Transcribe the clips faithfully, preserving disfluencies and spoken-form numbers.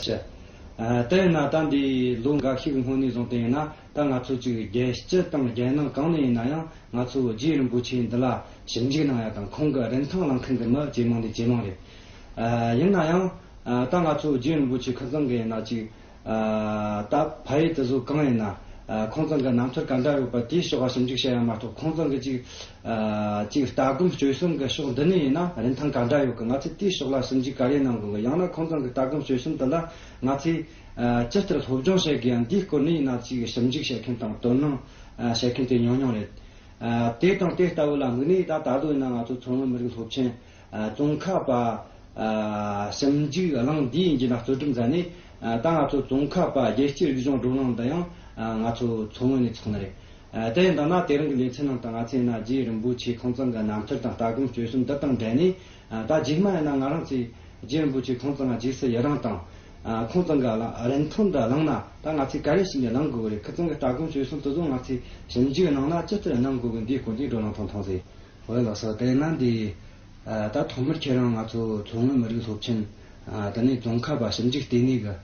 ཆེ། ཨ། དེ་ཡིན་ན་ད་འདི་ལོ་འགའ་ཤས་ཀྱི་སྔོན་ནས་བཟུང་སྟེ་ཡིན་ན། ད་ང་ཚོ་ཅིག་རྒྱལ་སྤྱི་དང་རྒྱལ་ནང་གང་ནས་ཡིན་ན་ཡང་ང་ཚོ་རྗེ་རིན་པོ་ཆེ་འདི་ལ་ཞིབ་འཇུག་གནང་ཡ་དང་ཁོང་གི་རིན་ཐང་བླངས་མཁན་གྱི་མི་ཇེ་མང་ནས་ཇེ་མང་རེད། ཨ། ཡིན་ན་ཡང་། ཨ། ད་ང་ཚོ་རྗེ་རིན་པོ་ཆེ་ཁོང་ཚང་གི་ཡིན་ན་ཅིག་ཨ། ད་ཕ་ཡུལ་དེ་ཚོ་གང་ཡིན་ན། ཨ། ཁོང་ཚང་གི་རྣམ་ཐར་ག་འདྲ་ཡོད་པ་དེའི་ཕྱོགས་ལ་ཞིབ་འཇུག་བྱེད་ཡ་མ་གཏོགས། ཁོང་ཚང་གི་ཅིག་ཨ། ཅིག་ལྟ་སྒོམ་སྤྱོད་གསུམ་གི་ཕྱོགས་འདི་ནས་ཡིན་ན་རིན་ཐང་ག་འདྲ་ཡོད་གི། ང་ཚོས་དེའི་ཕྱོགས་ལ་ཞིབ་འཇུག་ག་རེ་གནང་དགོས་གི། ཡང་ན་ཁོང་ཚང་གི་ལྟ་སྒོམ་སྤྱོད་གསུམ་དེ་ལ་ང་ཚོས། ཨ། ཇི་ལྟར་སློབ་སྦྱོང་བྱེད་དགོས་ཡ་འདིའི་སྐོར་ནས་ཡིན་ན་ཅིག་ཞིབ་འཇུག་བྱེད་མཁན་དང་དོ་སྣང་། ཨ། བྱེད་མཁན་དེ་ཉུང་ཉུང་རེད། ཨ། དེ་དང་དེ་ལྟ་བུ་ལ་དམིགས་ནས་ད་ད་དུང་ཡིན་ན་ང་ཚོ་མཚོ་སྔོན་མི་རིགས་སློབ་ཆེན། ཨ། ཙོང་ཁ་པ། ཨ། ཞིབ་འཇུག་གླིང་འདིའི་ཡིན་གྱི་ན་གཙོ་སྒྲུབ་མཛད་ནས། ཨ། ད་ང་ཚོ་ཙོང་ཁ་པ་རྒྱལ་སྤྱིའི་རིག་གཞུང་བགྲོ་གླེང་འདི་ཡང་། ཨ། ང་ཚོ་མཚོ་སྔོན་ནས་ཚོགས་ནི་རེད། ཨ། དེ་ཡིན་ད་ན་དེ་རིང་གི་ལེ་ཚན་ནང་དུ་ང་ཚོས་ཡིན་ན་རྗེ་རིན་པོ་ཆེ་ཁོང་ཚང་གི་རྣམ་ཐར་དང་ལྟ་སྒོམ་སྤྱོད་གསུམ་འདི་དང་འབྲེལ་ནས། ཨ། ད་རྗེས་མ་ཡིན་ན་ང་རང་ཚོས་རྗེ་རིན་པོ་ཆེ་ཁོང་ཚང་ང་རྗེས་སུ་ཡི་རང་དང་། ཨ། ཁོང་ཚང་གི་རིན་ཐང་འདི་བླངས་ན་ད་ང་ཚོས་ག་རེ་བྱས་ནས་བླང་དགོས་རེད། ཁོང་ཚང་གི་ལྟ་སྒོམ་སྤྱོད་གསུམ་དེ་ཚོ་ང་ཚོས་ཞིབ་འཇུག་གནང་ན་ཇི་ལྟར་གནང་དགོས་གི། འདིའི་སྐོར་གྱི་བགྲོ་གླེང་ཐུང་ཐུང་ཟིག་འོ་ལགས་སོ། དེ་ན་འདི། ཨ། ད་ཐོག་མར་ཁྱེད་རང་ང་ཚོ་མཚོ་སྔོན་མི་རིགས་སློབ་ཆེན། ཨ། དེ་ནས་ཙོང་ཁ་པ་ཞིབ་འཇུག་ལྟེ་གནས་ཀྱི།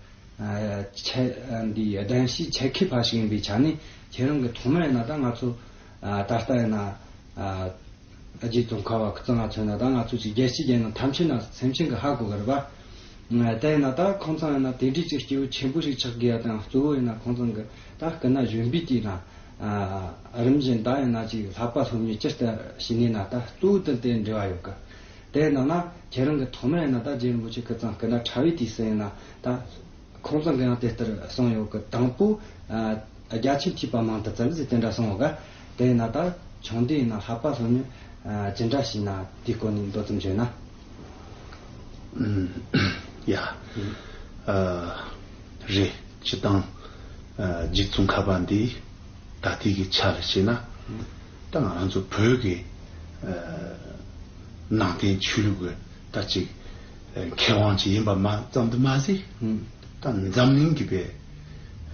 ཨ། ཆེད། ཨ། འདི་གདན་ཞུའི་ཆེད་མཁས་པ་ཞིག་ཡིན་པའི་ཆ་ནས་ཁྱེད་རང་གིས་ཐོག་མར་ཡིན་ན་ད་ང་ཚོ། ཨ། ད་ལྟ་ཡིན་ན། ཨ། རྗེ་ཙོང་ཁ་པ་ཁོང་ཚང་ང་མཚོན་ན་ད་ང་ཚོ་ཅིག་རྒྱལ་སྤྱིའི་རྒྱལ་ནང་ཐམས་ཅད་ན་སེམས་ཅན་གྱིས་ཧ་གོ་གི་རེད་པ། ཨ། དེ་ཡིན་ན་ད་ཁོང་ཚང་ཡིན་ན་དེ་འདྲའི་ཅིག་སྐྱེས་བུ་ཆེན་པོ་ཞིག་ཆགས་དགོས་ཡ་དང་། གཙོ་བོ་ཡིན་ན་ཁོང་ཚང་གི་ད་སྐུ་ན་གཞོན་པའི་དུས་ན། ཨ། རིམ་བཞིན་ད་ཡིན་ན་ཅིག་བསླབ་པ་སློབ་གཉེར་ཇི་ལྟར་བྱས་ནས་ན་ད་གཙོ་བོ་དེ་དེ་འབྲེལ་བ་ཡོད་གི། དེ་ནང་ན་ཁྱེད་རང་གིས་ཐོག་མར་ཡིན་ན་ད་རྗེ་རིན་པོ་ཆེ་ཁོང་ཚང་སྐུ་ན་ཕྲ་བའི་དུས་སུ་ཡིན་ན་ད། ཁོང་ཚང་གིས་ཡང་དེ་ལྟར་གསུངས་ཡོད་གི། དང་པོ། ཨ། རྒྱ་ཆེན་ཐོས་པ་མང་དུ་བཙལ་ཟེར་དེ་འདྲ་གསུངས་ཡོད་ག། དེ་ཡིན་ན་ད་ཆུང་དུས་ཡིན་ན་བསླབ་པ་སློབ་གཉེར། ཨ། ཇི་འདྲ་བྱས་ན་དེའི་སྐོར་ནས་མདོ་ཙམ་བརྗོད་ན། ཨུམ། ཡ། ཨུམ། ཨ། རེད། སྤྱིར་བཏང་། ཨ། རྗེ་ཙོང་ཁ་པ་འདི་ད་ལྟའི་གི་ཆ་ལ་བྱས་ན། ཨུམ། ད་ང་རང་ཚོ་བོད་ཀྱི། ཨ། ནང་བསྟན་ཆོས་ལུགས་ཀྱི་ད་ཅིག་ཨ། མཁས་དབང་ཅིག་ཡིན་པ་མ་ཙམ་དུ་མ་ཟད། ཨུམ། ད་འཛམ་གླིང་གི་པའི།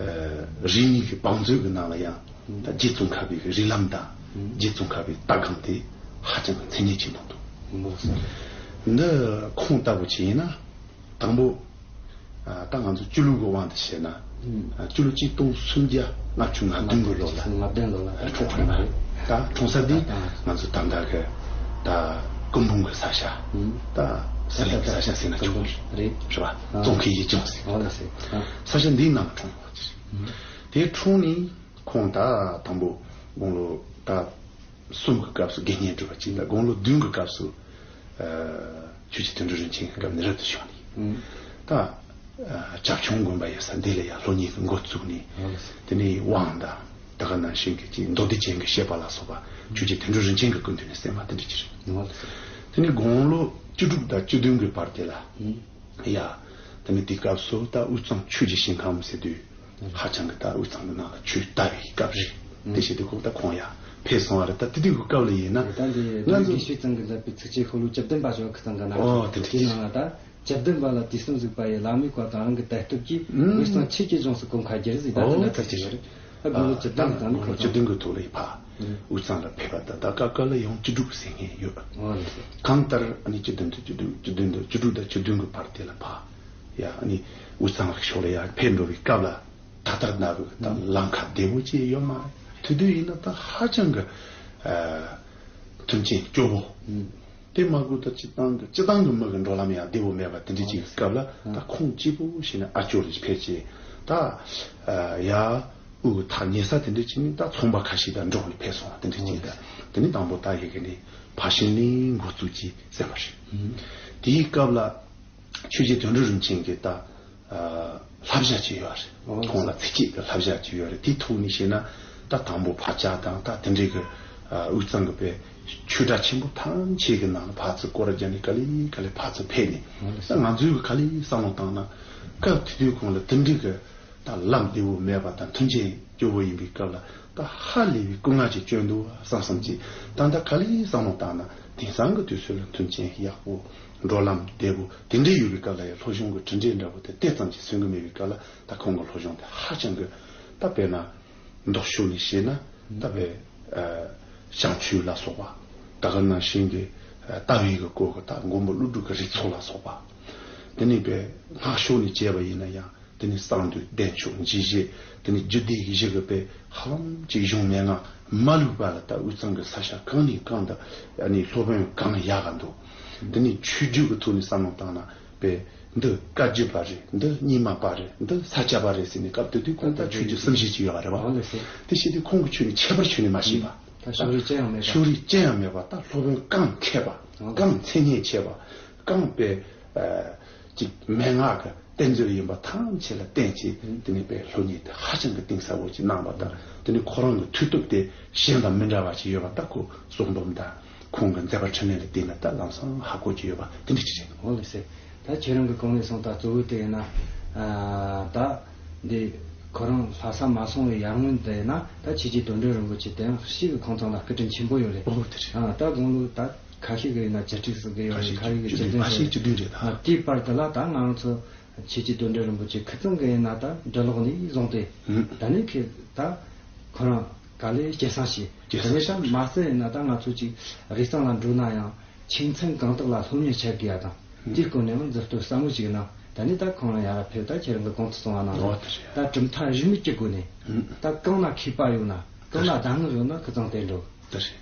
ཨ། རིག་གནས་ཀྱི་བང་མཛོད་ཀྱི་ནང་ལ་ཡང་། ཨུམ། ད་རྗེ་ཙོང་ཁ་པའི་གི་རིགས་ལམ་དང་། ཨུམ། རྗེ་ཙོང་ཁ་པའི་ལྟ་སྒོམ་དེ་ཧ་ཅང་གི་མཚན་སྙན་ཆེན་པོ་འདུག་འདི་ཁོང་ལྟ་བུ་ཅིག་ཡིན་ན། དང་པོ། ཨ། ད་ང་ཚོ་སྤྱི་ལོ་གི་དབང་དུ་བྱས་ན། ཨུམ། ཨ། སྤྱི་ལོ་གཅིག་སྟོང་སུམ་བརྒྱ་ལྔ་བཅུ་ང་བདུན་གི་ལོ་ལ། ལྔ་བདུན་ལོ་ལ། ཨ། འཁྲུངས་པ་རེད། ད་འཁྲུངས་ས་འདི། ཨ། ང་ཚོ་ད་ལྟ་གི་ད་སྐུ་འབུམ་གི་ས་ཆ། ཨུམ། ད་ཟི་ལིང་གི་ས་ཆ་ཟེར་ན་ཆོག་གི་རེད། རེད་པ། ཨ། ཙོང་ཁའི་ཡུལ་ལྗོངས་ཟེར། ཨོ་ལགས་སེ། ཨ། ས་ཆ་འདིའི་ནང་འཁྲུངས་པ་ཅིག་ཨུམ། དེ་འཁྲུངས་ནས་ཁོང་ད་དང་པོ་དགུང་ལོ་ད་གསུམ་གྱི་སྐབས་སུ་དགེ་བསྙེན་སྒྲུབ་པ་བྱས། ད་དགུང་ལོ་བདུན་གྱི་སྐབས་སུ། ཨ། ཆོས་རྗེ་དོན་གྲུབ་རིན་ཆེན་གྱི་སྐབས་ནས་རབ་ཏུ་བྱུང་ནས། ཨུམ། ད། ཨ། བྱ་ཁྱུང་དགོན་པ་ཡོད་ས་འདི་ལ་ཡང་སློབ་གཉེར་གྱི་འགོ་བཙུགས་ནས། ཨོ་ལགས་སེ། དེ་ནས་དབང་དང་། ད་ག་ནང་བཞིན་གྱི་ཅིག་མདོ་སྡེ་རྒྱན་གྱི་བཤད་པ་ལ་སོགས་པ་ཆོས་རྗེ་དོན་གྲུབ་རིན་ཆེན་གྱི་སྐུ་མདུན་ནས་གསན་པ་དེ་འདྲ་ཅིག་རེད། ཨོ་ལགས་སེ། དེ་ནས་དགུང་ལོ་བཅུ་དྲུག་དང་བཅུ་བདུན་གྱི་བར་དེ་ལ། ཨུམ། ཡ། དེ་ནས་དེའི་སྐབས་སུ་ད་དབུས་གཙང་ཆོས་ཀྱི་ཞིང་ཁམས་ཟེར་དུས། ཧ་ཅང་གི་ད་དབུས་གཙང་གི་ནང་ལ་ཆོས་དར་བའི་སྐབས་རེད། ཨུམ། དེ་བྱས་ཏེ་ཁོ་ད་ཁོང་ཡང་ཕེབས་སོང་བ་རེད། ད་དེ་དུས་ཀྱི་སྐབས་ལ་ཡིན་ན། ད་འདི་ང་ཚོ་དགེ་བཤེས་ཚང་གིས་མཛད་པའི་ཚིགས་བཅད་ཤོ་ལོ་ཀ་བཅུ་བདུན་པ་ཞོག་ཁི་ཚང་གི་ནང་ཨོ་དེ་དེ་ནང་ལ་ད་ཀ་བདུན་པ་ལ་དུས་གསུམ་གཟིགས་པ་ཡི་བླ་མའི་བཀའ་དང་རང་གི་དད་སྟོབས་ཀྱིས། ཨུམ། དབུས་གཙང་ཆོས་ཀྱི་ལྗོངས་སུ་གོམ་ཁ་བསྒྱུར་ཟིག་ད་ཨོ་དེ་ལ་ད་ཚིག་ཅིག་ཡོད་རེད། ད་དགུང་ལོ་ཨ་བཅུ་བདུན་གི་ད་ནི་ཁོང་ཁོང་བཅུ་བདུན་གི་ཐོག་ལ་ཡི་ཕ། ཨུམ། དབུས་གཙང་ལ་ཕེབས་པ་ད་ད་ཀ་ཀ་ལ་ཡང་བཅུ་དྲུག་ཟིན་མཁན་ཡོད། ཨོ་ལགས་སོ། གང་ལྟར་ཨ་ནི་བཅུ་བདུན་དུ་བཅུ་བདུན་བཅུ་བདུན་དུ་བཅུ་དྲུག་དང་བཅུ་བདུན་གི་བར་དེ་ལ་ཕ། ཡ་ཨ་ནི་དབུས་གཙང་རིག་ཕྱོགས་ལ་ཡར་ཕེབས་འགྲོ་བའི་སྐབས་ལ། ད་ལྟར་ན་བུ་དང་ལམ་ཁ་བདེ་བོ་ཅིག་ཡོད་མ་རེད། དེ་དུས་ཡིན་ན་ད་ཧ་ཅང་གི་ཨ་མཐུན་རྐྱེན་སྐྱོ་བོ། ཨུམ། དེ་མ་དགོས་ད་སྤྱི་བཏང་གི་སྤྱི་བཏང་གི་མི་གི་འགྲོ་ལམ་ཡང་བདེ་བོ་མེད་པ་དེ་འདྲ་ཅིག་གི་སྐབས་ལ། ཨུམ། ད་ཁོང་གཅིག་པུ་ཞིག་ནས་ཨ་ཅོ་ལ་ཕེབས་ཅིག་ད་ཨ་ཡ་དབུས་གི་ཐག་ཉེ་ས་དེ་འདྲ་ཅིག་ནས་ད་ཚོང་པ་ཁ་ཤས་དང་འགྲོགས་ནས་ཕེབས་སོང་བ་དེ་འདྲ་ཅིག་ད་དེ་ནས་དང་པོ་ད་ཡི་གེ་ནས་ཕ་ཤིང་ལིང་འགོ་བཙུགས་ཀྱིས་གསན་པ་རེད། ཨུམ། དེའི་སྐབས་ལ། ཆོས་རྗེ་དོན་གྲུབ་རིན་ཆེན་གྱི་ད་ཨ་བསླབ་བྱ་ཅིག་ཡོད་རེད། ཨོ་ཁོང་ལ་ཚིགས་བཅད་ཀྱི་བསླབ་བྱ་ཅིག་ཡོད་རེད། དེའི་ཐོག་ནས་བཤད་ན་ད་དང་པོ་ཕར་ཇ་དང་ད་དེ་འདྲའི་གི་ཨ་དབུས་གཙང་གི་པའི་ཆོས་གྲྭ་ཆེན་པོ་ཐམས་ཅད་ཀྱི་ནང་ལ་ཕར་ཚུར་སྐོར་ར་རྒྱག་ནས་ག་ལེ་ག་ལེ་ཕར་ཚུར་ཕེབས་ནས། ཨོ་ད་ང་ཚོའི་གི་ག་ལེ་བསམ་བློ་བཏང་ན་སྐབས་དེ་དུས་ཁོང་ལ་དེ་འདྲའི་གི་ད་ལམ་བདེ་བོ་མེད་པ་དང་མཐུན་རྐྱེན་སྐྱོ་བོ་ཡིན་པའི་སྐབས་ལ་ད་ཧ་ལས་པའི་སྐུ་ངལ་ཅིག་བསྐྱོན་འདུག་བསམ་བསམ་གྱིས། ད་ལྟ་ག་ལེ་བསམ་བློ་བཏང་ན་དེང་སང་གི་དུས་ཚོད་ལ་མཐུན་རྐྱེན་ཡག་པོ། འགྲོ་ལམ་བདེ་བོ་དེ་འདྲའི་ཡོད་པའི་སྐབས་ལ་ཡང་སློབ་སྦྱོང་གི་གྲུབ་འབྲས་འདྲ་བོ་དེ་དེ་ཙམ་གྱིས་སོན་གྱི་མེད་པའི་སྐབས་ལ། ད་ཁོང་གི་སློབ་སྦྱོང་དེ་ཧ་ཅང་གི་ད་དཔེར་ན་མདོ་ཕྱོགས་ནས་བཤད་ན་ད་དཔེ་ཨ་བྱང་ཆུབ་ལ་སོགས་པ། ད་ག་ནང་བཞིན་གྱི་ཨ་ལྟ་བའི་གི་སྐོར་གྱི་ད་མགོན་པོ་ཀླུ་སྒྲུབ་ཀྱི་རིགས་ཚོགས་ལ་སོགས་པ། དེ་ནས་པའི་སྔགས་ཕྱོགས་ནས་བྱས་པ་ཡིན་ན་ཡང་། དེ་ནས་གསང་འདུས་བདེ་མཆོག་འཇིགས་བྱེད། དེ་ནས་རྒྱུད་སྡེ་གི་བཞི་གི་པའི་ཧ་ལམ་གྱི་གཞུང་མན་ངག་མ་ལུས་པ་ལ། ད་དབུས་གཙང་གི་ས་ཆ་གང་ནས་གང་དུ་ཨ་ནི་སློབ་དཔོན་གང་ཡག་ག་འདུག་དེ་ནས་ཆོས་བརྒྱུད་ཀྱི་ཐོག་ནས་བསམ་བློ་བཏང་ན་པའི་འདི་བཀའ་བརྒྱུད་པ་རེད། འདི་རྙིང་མ་པ་རེད། འདི་ས་སྐྱ་པ་རེད་ཟེར་ནས་སྐབས་དེ་དུས་ཁོང་ད་ཆོས་བརྒྱུད་གསུམ་བཞི་ཅིག་ཡོད་པ་རེད་བ། འོ་ལགས་སོ། དེ་བྱས་དུས་ཁོང་གི་ཆོས་ནི་ཁྱད་པར་ཆོས་ནི་མ་ཤེས་པ། ད་ཕྱོགས་རིས་ཅི་ཡང་མེད་པ། ཕྱོགས་རིས་ཅི་ཡང་མེད་པ། ད་སློབ་དཔོན་གང་མཁས་པ། འོ་ལགས་སོ། གང་མཚན་སྙན་ཆེ་བ། གང་པའི་ཅིག་མན་ངག་གི་གཏེར་མཛོད་ཡིན་པ་ཐམས་ཅད་ལ་བརྟེན་བྱས། དེ་ནས་པའི་སློབ་གཉེར་དེ་ཧ་ཅང་གི་གཏིང་ཟབ་པོ་ཅིག་གནང་བ་དང་། དེ་ནས་ཁོ་རང་གི་མཐུ་སྟོབས་དེ་གཞན་དང་མི་འདྲ་བ་ཅིག་ཡོད་པ། ད་ཁོ་སྲོག་འདོམས་དང་ཁོང་གི་མཛད་པ་འཕྲིན་ལས་ལ་བལྟས་ན་ད་ལམ་སང་ཧ་གོ་གི་ཡོད་པ་དེ་འདྲ་ཅིག་རེད། འོ་ལགས་སོ། ད་ཁྱེད་རང་གི་གོང་ནས་གསུངས་ད་གཙོ་བོ་དེ་ཡིན་ན། ཨ། ད་འདི་ཁོ་རང་ལྷ་ས་མ་སོང་བའི་ཡར་སྔོན་དེ་ཡིན་ན། ད་ཆོས་རྗེ་དོན་གྲུབ་རིན་པོ་ཆེ་དེ་ཡང་ཞིག་གི་ཁོང་ཚང་ལ་སྐུ་དྲིན་ཆེན་པོ་ཡོད་རེད། འོ་དེ་རེད། ཨ། ད་དགུང་ལོ་ད་ཁ་ཤས་ཀྱི་ཡིན་ན་བཅུ་དྲུག་ཙམ་གི་ཡོད་རེད། ཁ་ཤས་ཀྱི་བཅུ་བདུན་ཙམ་རེད། ཨ། དེའི་བར་དུ་ལ་ད་ང་རང་ཚོ་ཆོས་རྗེ་དོན་གྲུབ་རིན་པོ་ཆེ་ཁི་ཙང་གི་ཡིན་ན་ད་འབྲི་ཀློག་ནས་བཟུང་སྟེ། ད་ནི་ཁི་ད་ཁོ་རང་ག་ལེ་སྐྱེད་སྲིང་བྱས། སྐྱེད་སྲིང་བྱས། དེ་ནས་ད་མ་ཟད་ཡིན་ན་ད་ང་ཚོ་ཅིག་དབུས་གཙང་ལ་འགྲོ་ན་ཡང་ཆོས་ཚན་གང་དག་ལ་སློབ་གཉེར་བྱ་དགོས་ཡ་དང་། དེའི་སྐོར་ནས་ཡང་མཛུབ་སྟོན་ཟབ་མོ་ཞིག་གནང་། ད་ནི་ད་ཁོང་རང་ཡར་ཕེབས། ད་ཁྱེད་རང་གི་གོང་དུ་སོང་བ་ནང་བཞིན། ད་གྲུབ་མཐའ་རིས་མེད་ཀྱི་སྒོ་ནས། ད་གང་ན་མཁས་པ་ཡོད་ན། གང་ན་གདམས་ངག་ཡོད་ན་ཁི་ཙང་དེར་འགྲོ།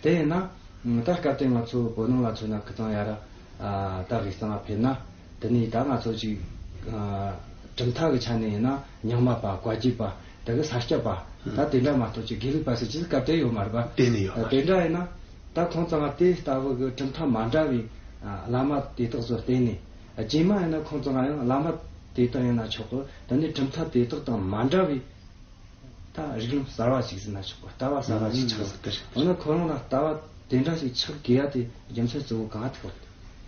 དེ་ཡིན་ན། ད་སྐབས་དེ་ང་ཚོ་བོད་ནང་ལ་མཚོན་ན་ཁི་ཙང་ཡར་ད་དབུས་གཙང་ལ་ཕེབས་ན། དེ་ནས་ད་ང་ཚོ་ཅིག་གྲུབ་མཐའ་གི་ཆ་ནས་ཡིན་ན་རྙིང་མ་པ། བཀའ་བརྒྱུད་པ། དེ་གི་ས་སྐྱ་པ། ད་དེ་འདྲ་མ་གཏོགས་ཅིག་དགེ་ལུགས་པ་ཟེར་ཅིག་སྐབས་དེ་ཡོད་མ་རེད་པ། གཏན་ནས་ཡོད་མ་རེད། དེ་འདྲ་ཡིན་ན་ད་ཁོང་ཚང་ང་དེ་ལྟ་བུ་གི་གྲུབ་མཐའ་མ་འདྲ་བའི་བླ་མ་དེ་དག་ཚོ་བསྟེན་ནས། རྗེས་མ་ཡིན་ན་ཁོང་ཚང་ང་ཡང་བླ་མ་དེ་དག་ཡིན་ན་ཆོག་གི། དེ་ནས་གྲུབ་མཐའ་དེ་དག་དང་མ་འདྲ་བའི་ད་རིགས་ལམ་གསར་བ་ཞིག་ཟེར་ན་ཆོག་གི། ལྟ་བ་གསར་བ་ཞིག་ཆགས་ཟིན། འོ་ན་ཁོ་རང་ལ་ལྟ་བ་དེ་འདྲ་ཞིག་ཆགས་དགོས་ཡ་དེ་རྒྱུ་མཚན་གཙོ་བོ་གང་ཐུག་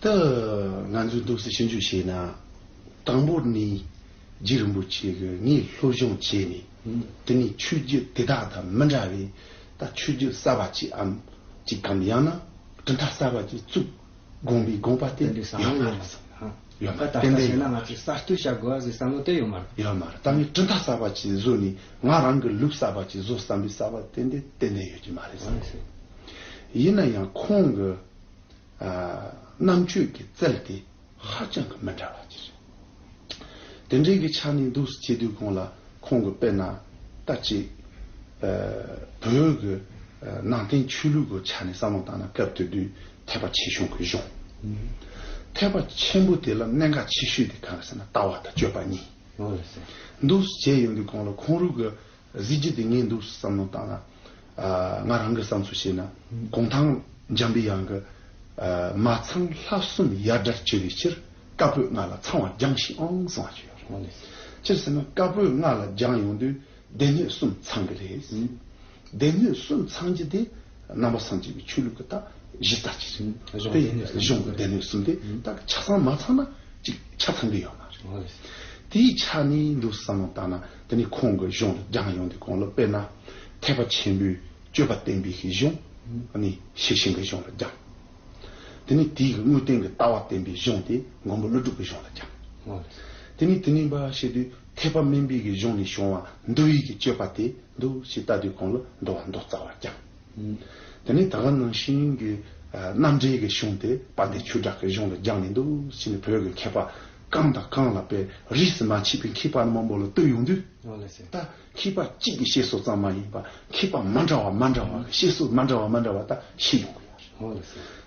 ད་ང་ཚོས་འདུག་སེ་ཞིབ་འཇུག་བྱས་ན། དང་པོ་ནི་རྗེ་རིན་པོ་ཆེ་གིས་ངས་སློབ་སྦྱོང་བྱས་ནས། དེ་ནས་ཆོས་བརྒྱུད་དེ་དག་དང་མི་འདྲ་བའི་ད་ཆོས་བརྒྱུད་གསར་བ་ཅིག་འམ། ཅིག་གམ། ཡང་ན་གྲུབ་མཐའ་གསར་བ་ཅིག་བཙུགས་དགོངས་པའི་དགོངས་པ་དེ་དེ་འདྲའི་བསམ་བློ་ཡོད་མ་རེད། ཡོད་མ་རེད། ད་ལྟ་ཏན་ཏན་བྱས་ན་ང་ཚོས་གསར་གཏོད་བྱ་དགོས་པ་ཟེར་བསམ་བློ་དེ་ཡོད་མ་རེད། ཡོད་མ་རེད། ད་ངས་གྲུབ་མཐའ་གསར་བ་ཅིག་བཟོས་ནས་ང་རང་གི་ལུགས་གསར་བ་ཅིག་བཟོ་བསམ་པའི་བསམ་པ་ཏན་ཏན་ཏན་ཏན་ཡོད་ཀྱི་མ་རེད་བསམ། ཡིན་ན་ཡང་ཁོང་གི་ཨ་རྣམ་དཔྱོད་ཀྱི་རྩལ་དེ་ཧ་ཅང་གི་མི་འདྲ་བ་ཅིག་རེད། དེ་འདྲའི་གི་ཆ་ནས་འདུག་སེ་བྱེད་དུས་གོང་ལ་ཁོང་གི་དཔེར་ན་ད་ཅིག་ཨ་བོད་གི་ཨ་ནང་བསྟན་ཆོས་ལུགས་གི་ཆ་ནས་བསམ་བློ་བཏང་ན། སྐབས་དེ་དུས་ཐེག་པ་ཆེ་ཆུང་གི་གཞུང་། ཐེག་པ་ཆེན་པོ་དེ་ལ་གནད་འགག་ཆེ་ཤོས་དེ་གང་རེད་ཟེར་ན་ལྟ་བ་དང་སྤྱོད་པ་གཉིས། འདུག་སེ་བྱས་ཡོང་དུས་གོང་ལ་ཁོང་རང་གི་གཟི་བརྗིད་དེ་ངས་འདུག་སེ་བསམ་བློ་བཏང་ན། ཨ་ང་རང་གི་བསམ་ཚུལ་བྱས་ན། གུང་ཐང་འཇམ་པའི་དབྱངས་ཀྱིས་ཨ་མ་ཚང་ལྷ་གསུམ་ཡར་དྲག་བྱེད་པའི་ཕྱིར། བཀའ་པོད་ལྔ་ལ་ཚང་བར་སྦྱངས་ཤིག་ཨང་གསུངས་པ་ཅིག་ཡོད་རེད། ཅི་ཟེར་ན་བཀའ་པོད་ལྔ་ལ་སྦྱངས་ཡོང་དུས་སྡེ་སྣོད་གསུམ་ཚང་གི་རེད། སྡེ་སྣོད་གསུམ་ཚང་རྒྱུ་དེ་ནང་པ་སངས་རྒྱས་པའི་ཆོས་ལུགས་ཀྱི་ད་གཞི་རྩ་ཅིག་རེད། གཞུང་དེ་སྡེ་སྣོད་གསུམ། གཞུང་གི་སྡེ་སྣོད་གསུམ་དེ་ད་ཆ་ཚང་མ་ཚང་ན་ཅིག་ཆ་ཚང་གི་ཡོད་མ་རེད། དེའི་ཆ་ནས་འདུག་བསམ་བློ་བཏང་ན། དེ་ནས་ཁོང་གི་གཞུང་ལ་སྦྱངས་ཡོང་དུས་གོང་ལ་དཔེར་ན་ཐེག་པ་ཆེན་པོའི་སྤྱོད་པ་བསྟན་པའི་གཞུང་། ཨ་ནི་ཤེར་ཕྱིན་གྱི་གཞུང་ལ་སྦྱངས། དེ་ནས་དེའི་དངོས་བསྟན་གྱི་ལྟ་བ་བསྟན་པའི་གཞུང་དེ་མགོན་པོ་ཀླུ་སྒྲུབ་ཀྱི་གཞུང་ལ་སྦྱངས། དེ་ནས་དེ་ནས་འབའ་བྱེད་དུས་ཐེག་པ་དམན་པའི་གི་གཞུང་ནས་བྱུང་བ་འདུལ་བའི་གི་སྤྱོད་པ་དེ་འདུག་སེ་ལྟ་དུས་གོང་ལ་འདུལ་བ་མདོ་རྩ་བར་སྦྱངས། དེ་ནས་ད་ག་ནང་བཞིན་གྱི་ཨ་རྣམ་འགྲེལ་གྱི་གཞུང་དེ་དཔལ་ལྡན་ཆོས་གྲགས་ཀྱི་གཞུང་ལ་སྦྱངས་ནས། འདུག་སེ་ནས་བོད་ཀྱི་མཁས་པ་གང་དང་གང་ལ་དཔེ་རིས་སུ་མ་ཆད་པའི་མཁས་པ་མང་པོ་ལ་བསྟོད་ཡོང་དུས། ད་མཁས་པ་གཅིག་གི་བཤད་སྲོལ་ཙམ་མ་ཡིན་པར་མཁས་པ་མ་འདྲ་བ་མ་འདྲ་བ་གི་བཤད་སྲོལ་མ་འདྲ་བ་མ་འདྲ་བ་ད་ཤེས་ཡོང་གི་ཡོད་རེད།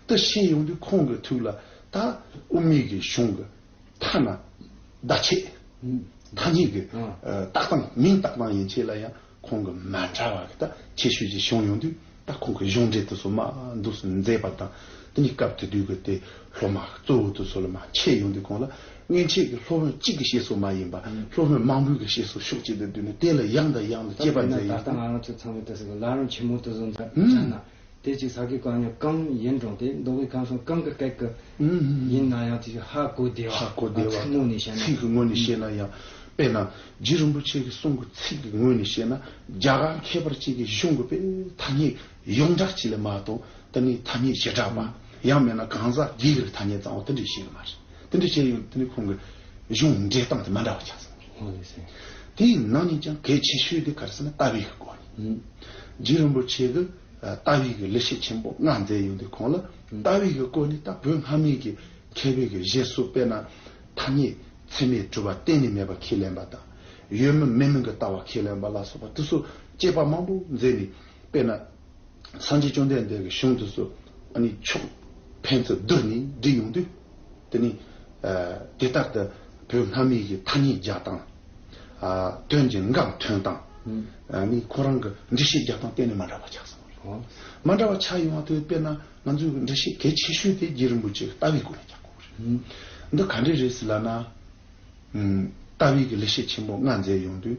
ད་ཤེས་ཡོང་དུས་ཁོང་གི་ཐུགས་ལ་ད་དབུ་མའི་གི་གཞུང་གི་ཐ་ན་བརྡ་ཆད། ཐ་སྙད་ཀྱི་ཨ་བཏགས་སྟངས། མིང་བཏགས་སྟངས་ཡན་ཆད་ལ་ཡང་ཁོང་གི་མ་འདྲ་བ་གི་ད་ཁྱད་ཆོས་ཅིག་བྱུང་ཡོང་དུས། ད་ཁོང་གི་གཞུང་འགྲེལ་དེ་ཚོ་མར་འདུག་སེ་མཛད་པ་དང་། དེ་ནས་སྐབས་དེ་དུས་ཀྱི་དེ་སློབ་མ་གཙོ་བོ་དེ་ཚོ་ལ་མར་འཆད་ཡོང་དུས་གོང་ལ། སྔོན་ཆད་ཀྱི་སློབ་དཔོན་གཅིག་གི་བཤད་སྲོལ་མ་ཡིན་པ། སློབ་དཔོན་མང་པོའི་གི་བཤད་སྲོལ་ཕྱོགས་གཅིག་ཏུ་བསྡུས་ནས་དེ་ལ་ཡང་དང་ཡང་དུ་དཔྱད་པ་མཛད་ཡོང་དུས། ད་ལྟ་ང་རང་ཚོ་ཚང་མས་དེ་ཟེར་གི་ལམ་རིམ་ཆེན་མོ་དེ་ཚོ་མཛད་ན། དེ་ཅིག་ས་དགེ་བཀའ་རྙིང་གང་ཡིན་རུང་། དེ་མདོ་དབུས་ཁམས་གསུམ་གང་གི་སྐད་ཀྱི་ཡིན་ན་ཡང་། དེ་ཅིག་ཧ་གོ་བདེ་བ། ཧ་གོ་བདེ་བ། ཚིག་ངོས་ནས་བཤད་ན། ཚིག་གི་ངོས་ནས་བཤད་ན་ཡང་། དཔེར་ན་རྗེ་རིན་པོ་ཆེ་གི་གསུང་གི་ཚིག་གི་ངོས་ནས་བཤད་ན། རྒྱ་གར་མཁས་པ་ཅིག་གི་གཞུང་གི་དཔེ་ཐ་སྙད་ཡོངས་གྲགས་ཅིག་ལས་མ་གཏོགས། དེ་ནས་ཐ་སྙད་བྱེ་བྲག་པ། ཡང་མིན་ན་གང་ཟག་སྒེར་གྱི་ཐ་སྙད་ཙམ་འོ་དེ་འདྲ་བཤད་གི་མ་རེད། དེ་འདྲ་བཤད་ཡོང་དུས་ནི་ཁོང་གི་གཞུང་འགྲེལ་སྟངས་དེ་མ་འདྲ་བ་ཆགས་སོང་། དེའི་ནང་ནས་ཀྱང་གལ་ཆེ་ཤོས་དེ་ག་རེ་ཟེར་ན་ལྟ་བའི་གི་སྐོར་ནས། རྗེ་རིན་པོ་ཆེ་གི་ལྟ་བའི་གི་ལེགས་བཤད་ཆེན་པོ་ལྔ་མཛད་ཡོང་དུས་གོང་ལ། ལྟ་བའི་གི་སྐོར་ནས་ད་བོད་སྔ་མའི་གི་མཁས་པའི་གི་བཞེད་སྲོལ། དཔེར་ན་ཐ་སྙད་ ཚད་མས་གྲུབ་པ་གཏན་ནས་མེད་པ་ཁས་ལེན་པ་དང་། ཡོད་མིན་མེད་མིན་གྱི་ལྟ་བ་ཁས་ལེན་པ་ལ་སོགས་པ་དེ་ཚོ་དཔྱད་པ་མང་པོ་མཛད་ནས། དཔེར་ན། སངས་རྒྱས་བཅོམ་ལྡན་འདས་ཀྱི་གཞུང་དེ་ཚོ་ཨ་ནི་ཕྱོགས་ཕན་ཚུན་བསྡུར་ནས་འབྲི་ཡོང་དུས། དེ་ནི་ཨ་དེ་ལྟར་དུ་བོད་སྔ་མའི་གི་ཐ་སྙད་རྒྱག་སྟངས། ཨ་དོན་གྱི་འགངས་ཐོན་སྟངས། ཨ་ནི་ཁོ་རང་གི་འགྲེལ་བཤད་རྒྱག་སྟངས་གཏན་ནས་མ་འདྲ་བ་ཆགས་སོང་། ཨོ། མ་འདྲ་བ་ཆགས་ཡོང་བ་དེ་དཔེར་ན་ང་ཚོའི་འགྲེལ་བཤད་གལ་ཆེ་ཤོས་དེ་རྗེ་རིན་པོ་ཆེ་གི་ལྟ་བའི་སྒོ་ནས་རྒྱག་དགོས་རེད། འདི་ག་འདྲས་རེད་ཟེར་ལབ་ན། ལྟ་བའི་གི་ལེགས་བཤད་ཆེན་པོ་ལྔ་མཛད་ཡོང་དུས།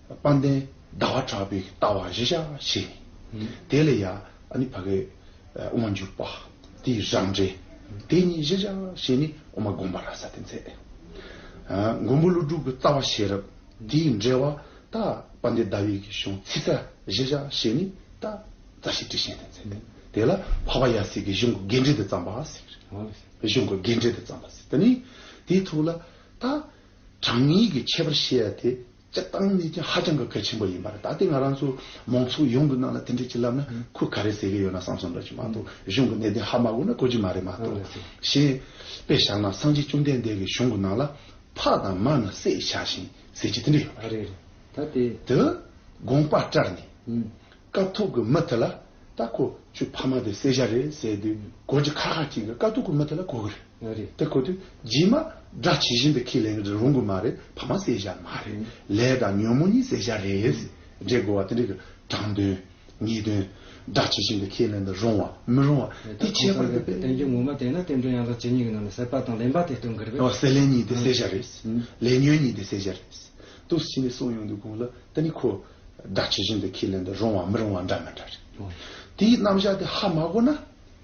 དཔལ་ལྡན་ཟླ་བ་གྲགས་པའི་ལྟ་བ་གཞི་བཞག་བྱས་ནས། དེ་ལ་ཡ་ཨ་ནི་ཕ་གི་དབང་སྒྱུར་པ། དེའི་རང་འགྲེལ། དེ་གཉིས་གཞི་བཞག་བྱས་ནས་དབུ་མ་དགོངས་པ་རབ་གསལ་དེ་མཛད། མགོན་པོ་ཀླུ་སྒྲུབ་ཀྱི་རྩ་བ་ཤེས་རབ། དེའི་འགྲེལ་བ་ད་དཔལ་ལྡན་ཟླ་བའི་གི་གཞུང་ཚིག་གསལ་གཞི་བཞག་བྱས་ནས་ད་རྩ་ཤེ་ཊཱིཀ་ཆེན་དེ་མཛད། དེ་ལ་འཕགས་པ་ཡབ་སྲས་ཀྱི་གཞུང་གི་རྒྱས་འགྲེལ་དུ་བརྩམས་པ་ཟེར། གཞུང་གི་རྒྱས་འགྲེལ་དུ་བརྩམས་པ་ཟེར། དེ་ནས་དེའི་ཐོག་ལ་ད་དྲང་ངེས་ཀྱི་ཁྱད་པར་བཤད་ཡ་དེ་སྤྱིར་བཏང་ནས་ཀྱང་ཧ་ཅང་གི་གལ་ཆེན་པོ་ཡིན་པ་རེད། ད་ལྟའི་ང་རང་ཚོ་མང་ཚོགས་ཡོངས་ཀྱི་ནང་ལ་དེ་འདྲ་ཅིག་ལབ་ན་ཁོས་ག་རེ་ཟེར་གྱི་ཡོད་ན་བསམ་བསམ་འདྲ་ཅིག་མ་གཏོགས། གཞུང་གི་གནད་དོན་ཧ་མ་གོ་ན་གོ་རྒྱུ་མ་རེད་མ་གཏོགས། གཞན་དཔེ་བཞག་ན་སངས་རྒྱས་བཅོམ་ལྡན་འདས་ཀྱི་གཞུང་གི་ནང་ལ་ཕ་དང་མ་ནི་བསད་བྱ་ཞིང་ཟེར་གྱི་དེ་འདྲ་ཡོད་པ་རེད། ད་དེ་དེ་དགོངས་པ་བཀྲལ་ནས། སྐབས་ཐོག་གི་མི་དེ་ལ་ད་ཁོ་ཁྱོད་ཕ་མ་དེ་བསད་བྱ་རེད་ཟེར་དུས་གོ་རྒྱུ་ཁག་ཁག་ཅིག་གི་སྐབས་ཐོག་གི་མི་དེ་ལ་གོ་གི་རེད། རེད། དེ་གོ་དུས་རྗེས་མ་སྒྲ་ཇི་བཞིན་དུ་ཁས་ལེན་གྱི་རུང་གི་མ་རེད། ཕ་མ་བསད་བྱ་མ་རེད། ལས་དང་ཉོན་མོངས་གཉིས་བསད་བྱ་རེད་ཟེར་འགྲེལ་དགོས་པ་དེ་འདྲ་གི་དྲང་དོན་ངེས་དོན་སྒྲ་ཇི་བཞིན་དུ་ཁས་ལེན་དུ་རུང་བ་མི་རུང་བ་དེ་ཁྱད་པར་གི་དཔེ། བསྟན་བཅོས་ངོ་མ་བལྟས་ན་རྟེན་འབྲེལ་ཡན་ལག་བཅུ་གཉིས་ཀྱི་ནང་ནས་བསད་པ་དང་ལེན་པ་དེ་སྟོན་གི་རེད་པས། ཨོ། བསད་ལེན་གཉིས་དེ་བསད་བྱ་རེད། ལས་ཉོན་གཉིས་དེ་བསད་བྱ་རེད། འདུག་སེ་བྱས་ནས་གསུངས་ཡོང་དུས་གོང་ལ་དེ་ནི་ཁོ་སྒྲ་ཇི་བཞིན་དུ་ཁས་ལེན་དུ་རུང་བ་མི་རུང་བ་འདྲ་མི་འདྲ་རེད། ཨོ། དེའི་རྣམ་གཞག་དེ་ཧ་མ་གོ་ན་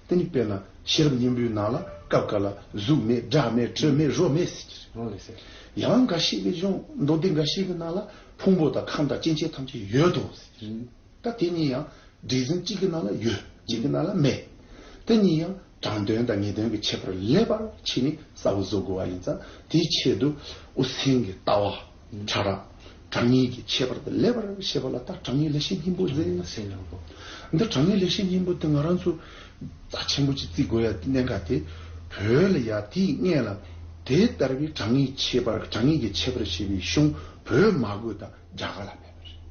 དེ་ནི་དཔེར་ན་ཤེས་རབ་སྙིང་པོའི་ནང་ལ་སྐབས་འགའ་ལ་གཟུགས་མེད་སྒྲ་མེད་དྲི་མེད་རོ་མེད་ཟེར་གྱི་རེད། ཨོ་ལགས་སོ། ཡང་འགའ་ཞིག་གི་གཞུང་མདོ་སྡེ་འགའ་ཞིག་གི་ནང་ལ་ཕུང་པོ་དང་ཁམས་དང་སྐྱེ་མཆེད་ཐམས་ཅད་ཡོད་དོ་ཟེར་གྱི་རེད། ད་དེ་གཉིས་ཡང་སྒྲས་ཟིན་གཅིག་གི་ནང་ལ་ཡོད། གཅིག་གི་ནང་ལ་མེད། དེ་གཉིས་ཡང་དྲང་དོན་དང་ངེས་དོན་གྱི་ཁྱད་པར་ལེགས་པར་ཕྱེ་ནས་གསལ་པོ་བཟོ་དགོས་པ་ཡིན་ཙང་། དེའི་ཆེད་དུ་དབུ་སེམས་ཀྱི་ལྟ་བ་ཕྲ་རགས་དྲང་ངེས་ཀྱི་ཁྱད་པར་དེ་ལེགས་པར་ཤེས་པ་ལ་ད་དྲང་ངེས་ལེགས་བཤད་སྙིང་པོ་མཛད། འདི་དྲང་ངེས་ལེགས་བཤད་སྙིང་པོ་དེ་ང་རང་ཚོ་རྩ་ཆེན་པོ་ཅིག་བརྩི་དགོས་ཡ་གནད་འགག་དེ། བོད་ལ་ཡ་དེའི་སྔོན་ལ་དེ་ལྟར་བའི་དྲང་ངེས་ཁྱད་པར་དྲང་ངེས་ཀྱི་ཁྱད་པར་ཕྱེ་བའི་གཞུང་བོད་མ་དགོས་དང་རྒྱ་གར་ལ་མེད་པ་རེད།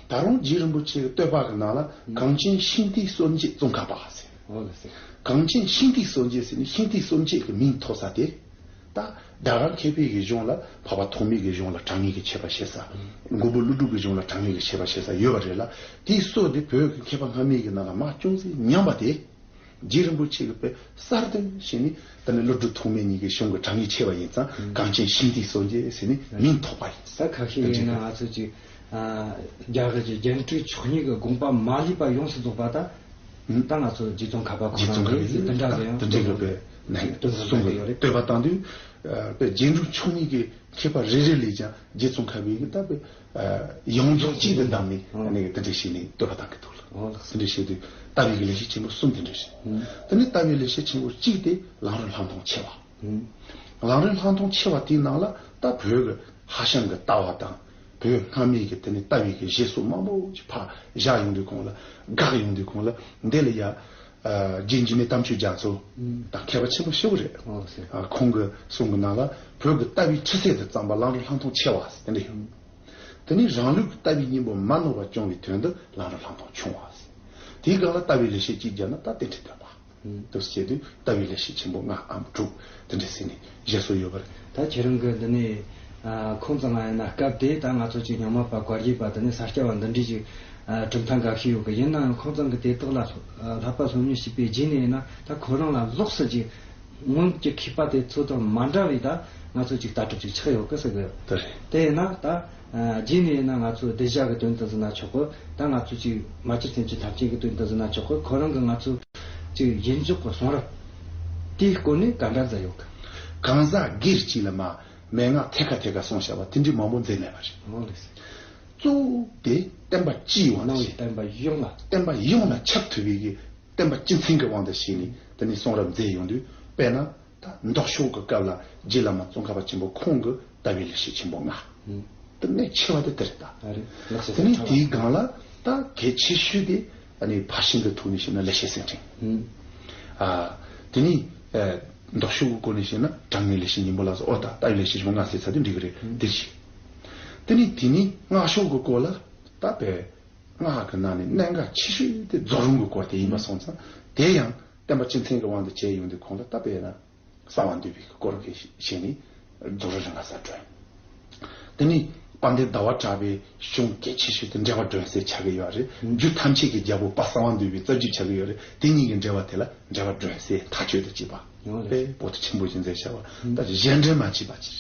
ད་རུང་རྗེ་རིན་པོ་ཆེ་གི་བསྟོད་པ་གི་ནང་ལ་གངས་ཅན་ཤིང་རྟའི་སྲོལ་འབྱེད་ཙོང་ཁ་པ་ཟེར། འོ་ལགས་སེ། གངས་ཅན་ཤིང་རྟའི་སྲོལ་འབྱེད་ཟེར་ནས་ཤིང་རྟའི་སྲོལ་འབྱེད་ཀྱི་མིང་ཐོགས་ས་དེ། ད་རྒྱ་གར་མཁས་པའི་གི་གཞུང་ལ་འཕགས་པ་ཐོགས་མེད་ཀྱི་གཞུང་ལ་དྲང་ངེས་ཀྱི་ཁྱད་པར་བཤད་ས། མགོན་པོ་ཀླུ་སྒྲུབ་ཀྱི་གཞུང་ལ་དྲང་ངེས་ཀྱི་ཁྱད་པར་བཤད་ས་ཡོད་པ་རེད་ལ། དེའི་སྲོལ་དེ་བོད་ཀྱི་མཁས་པ་སྔ་མའི་གི་ནང་ལ་མར་ཅུང་ཟད་ཉམས་པ་དེ། རྗེ་རིན་པོ་ཆེ་གིས་དཔེ་གསར་གཏོད་བྱས་ནས་ད་ནི་ཀླུ་སྒྲུབ་ཐོགས་མེད་གཉིས་ཀྱི་གཞུང་གི་དྲང་ངེས་ཕྱེ་བ་ཡིན་ཙང་གངས་ཅན་ཤིང་རྟའི་སྲོལ་འབྱེད་ཟེར་ནས་མིང་ཐོགས་པ་ཡིན། ད་ཁ་ཤས་ཡིན་ན་ང་ཚོ་ཅིག་རྒྱ་གར་གྱི་རྒྱན་དྲུག་མཆོག་གཉིས་ཀྱི་དགོངས་པ་མ་ལུས་པ་ཡོངས་སུ་རྫོགས་པ་ད། ད་ང་ཚོ་རྗེ་ཙོང་ཁ་པ་ཁོ་རང་རྗེ་ཙོང་ཁ་པས་འདི་འདྲ་གི་ཡང་དེ་འདྲའི་གི་དཔེ་ནས་དོན་གསུང་གི་ཡོད་རེད། བསྟོད་པ་བཏང་དུས་དཔེ་རྒྱན་དྲུག་མཆོག་གཉིས་ཀྱི་མཁས་པ་རེ་རེ་ལས་ཀྱང་རྗེ་ཙོང་ཁ་པའི་གི་ད་དཔེ་ཡོངས་རྫོགས་གཅིག་ཏུ་བསྡམས་ནས་ཨ་ནི་དེ་འདྲ་བྱས་ནས་བསྟོད་པ་བཏང་གི་འདུག་ལ། འོ་ལགས་སོ། དེ་འདྲ་བྱས་དུས་ལྟ་བའི་གི་ལེགས་བཤད་ཆེན་པོ་གསུམ་དེ་འདྲ་བྱས། དེ་ནས་ལྟ་བའི་ལེགས་བཤད་ཆེན་པོ་གཅིག་དེ་ལམ་རིམ་ལྷག་མཐོང་ཆེ་བ། ལམ་རིམ་ལྷག་མཐོང་ཆེ་བ་དེའི་ནང་ལ་ད་བོད་ཀྱི་ཧྭ་ཤང་གི་ལྟ་བ་དང་། བོད་སྔ་མའི་གི་དེ་ནས་ལྟ་བའི་གི་བཞེད་སྲོལ་མང་པོ་ཅིག་ཕར་བཞག་ཡོང་དུས་གོང་ལ་འགག་ཡོང་དུས་གོང་ལ་འདི་ལ་ཡ། ཨ་རྗེ་འཇིགས་མེད་དམ་ཆོས་རྒྱ་མཚོ་དང་མཁས་པ་ཆེན་པོ་ཞེ་པོ་རེད། ཨ་ཁོང་གི་གསུང་གི་ནང་ལ་བོད་ཀྱི་ལྟ་བའི་ཁྲི་གསེང་དུ་བརྩམས་པ་ལམ་རིམ་ལྷག་མཐོང་ཆེ་བ་ཟེར་དེ་འདྲ་ཡོད། དེ་ནས་རང་ལུགས་ཀྱི་ལྟ་བའི་སྙིང་པོ་མ་ནོར་བ་སྐྱོང་བའི་དོན་དུ་ལམ་རིམ་ལྷག་མཐོང་ཆུང་བ་ཟེར། དེའི་སྒང་ལ་ལྟ་བའི་ལེགས་བཤད་གཅིག་བརྒྱབ་ན་ད་རྟེན་འབྲེལ་བསྟོད་པ། དུ་བྱས་དུས་ལྟ་བའི་ལེགས་བཤད་ཆེན་པོ་ལྔའམ་དྲུག་དེ་འདྲ་ཟེར་ནས་བཞེད་སྲོལ་ཡོད་པ་རེད། ད་ཁྱེད་རང་གི་འདི་ནས་ཨ་ཁོང་ཚང་ང་ཡིན་ན་སྐབས་དེ་ད་ང་ཚོ་ཅིག་རྙིང་མ་པ་བཀའ་བརྒྱུད་པ་དེ་ནས་ས་སྐྱ་པ་འདི་འདྲའི་ཅིག་ཨ་གྲུབ་མཐའ་འགའ་ཤས་ཡོད་གི། ཡིན་ནའང་ཁོང་ཚང་གི་དེ་དག་ལ་ཨ་བསླབ་པ་སློབ་གཉེར་བྱས་པའི་རྗེས་ནས་ཡིན་ན་ད་ཁོ་རང་ལ་ལོགས་སུ་ཅིག་སྔོན་གྱི་མཁས་པ་དེ་ཚོ་དང་མ་འདྲ་བའི་ད་ང་ཚོ་ཅིག་ལྟ་གྲུབ་ཅིག་ཆགས་ཡོད་གི་ཟེར་གི། དེ་རེད། དེ་ཡིན་ན་ད། ཨ་རྗེས་ནས་ཡིན་ན་ང་ཚོ་གདུལ་བྱ་གི་དོན་དུ་ཟེར་ན་ཆོག་གི། ད་ང་ཚོ་ཅིག་མ་གྱུར་སེམས་ཅན་ཐམས་ཅད་ཀྱི་དོན་དུ་ཟེར་ན་ཆོག་གི། ཁོ་རང་གི་ང་ཚོ་ཅིག་ཡིན་འཇོག་གི་གསུང་རབ་དེའི་སྐོར་ནས་ག་འདྲ་མཛད་ཡོད་གི། གང་ཟག་སྒེར་གཅིག་ལ་མ་མན་ངག་ཐད་ཀ་ཐད་ཀ་གསུངས་བཞག་པ་དེ་འདྲའི་མང་པོ་མཛད་མེད་པ་རེད། འོ་ལགས་སོ། གཙོ་བོ་དེ་བསྟན་པ་སྤྱིའི་དབང་དུ་བྱས། བསྟན་པ་ཡོངས་ལ། བསྟན་པ་ཡོངས་ལ་ཁྱབ་ཐུབ་པའི་གི་བསྟན་པ་སྤྱི་མཚན་གྱི་དབང་དུ་བྱས་ནས་དེ་ནས་གསུང་རབ་མཛད་ཡོང་དུས་དཔེར་ན། ད་མདོ་ཕྱོགས་ཀྱི་སྐབས་ལ་རྗེ་བླ་མ་ཙོང་ཁ་པ་ཆེན་པོ་ཁོང་གི་ལྟ་བའི་ལེགས་བཤད་ཆེན་པོ་ལྔ། ཨུ། དེ་གནད་ཆེ་བ་དེ་དེ་རེད་ད། ཨ་རེད། ལགས་སོ། དེ་ནས་དེའི་སྒང་ལ་ད་གལ་ཆེ་ཤོས་དེ་ཨ་ནི་ཕར་ཕྱིན་གྱི་ཐོག་ནས་བཤད་ན་ལེགས་བཤད་གསེར་ཕྲེང་། ཨུ། ཨ། དེ་ནས་ཨ། མདོ་ཕྱོགས་ཀྱི་སྐོར་ནས་བཤད་ན་དྲང་ངེས་ལེགས་བཤད་སྙིང་པོ་ལ་སོགས། ཨོ་ད་ལྟ་བའི་ལེགས་བཤད་ཆེན་པོ་ལྔ་ཟེར་ཚར་དུས་འགྲིག་གི་རེད། དེ་བྱས། དེ་ནས་དེ་ནས་སྔགས་ཕྱོགས་ཀྱི་སྐོར་ལ་ད་དཔེ་སྔགས་ཀྱི་ནང་ནས་གནད་འགག་ཆེ་ཤོས་དེ་རྫོགས་རིམ་གྱི་སྐོར་དེ་ཡིན་པ་སོང་ཙང་། དེ་ཡང་བསྟན་པ་སྤྱི་མཚན་གྱི་དབང་དུ་བྱས་ཡོང་དུས་ཁོང་ལ་ད་དཔེར་ན་གསང་བ་འདུས་པའི་སྐོར་གྱི་བཤད་ནས་རྫོགས་རིམ་རིམ་ལྔ་ཟེར་བྲིས། དེ་ནས་དཔལ་ལྡན་ཟླ་བ་གྲགས་པའི་གཞུང་གལ་ཆེ་ཤོས་དེ་འགྲེལ་པ་སྒྲོན་གསལ་ཆགས་ཀྱི་ཡོད་རེད། རྒྱུད་ཐམས་ཅད་ཀྱི་རྒྱལ་པོ་དཔལ་གསང་བ་འདུས་པའི་རྩ་རྒྱུད་ཆགས་ཀྱི་ཡོད་རེད། དེ་གཉིས་ཀྱི་འགྲེལ་པ་དེ་ལ་འགྲེལ་པ་སྒྲོན་གསལ་མཐའ་དཔྱོད་དུ་བྱས་པ། ཡོང་ལེ། དཔེ་པོ་ཏི་ཆེན་པོ་ཞིག་མཛད་བྱ་བ། ད་གཞན་འགྲེལ་མ་བྱས་པ་ཅིག་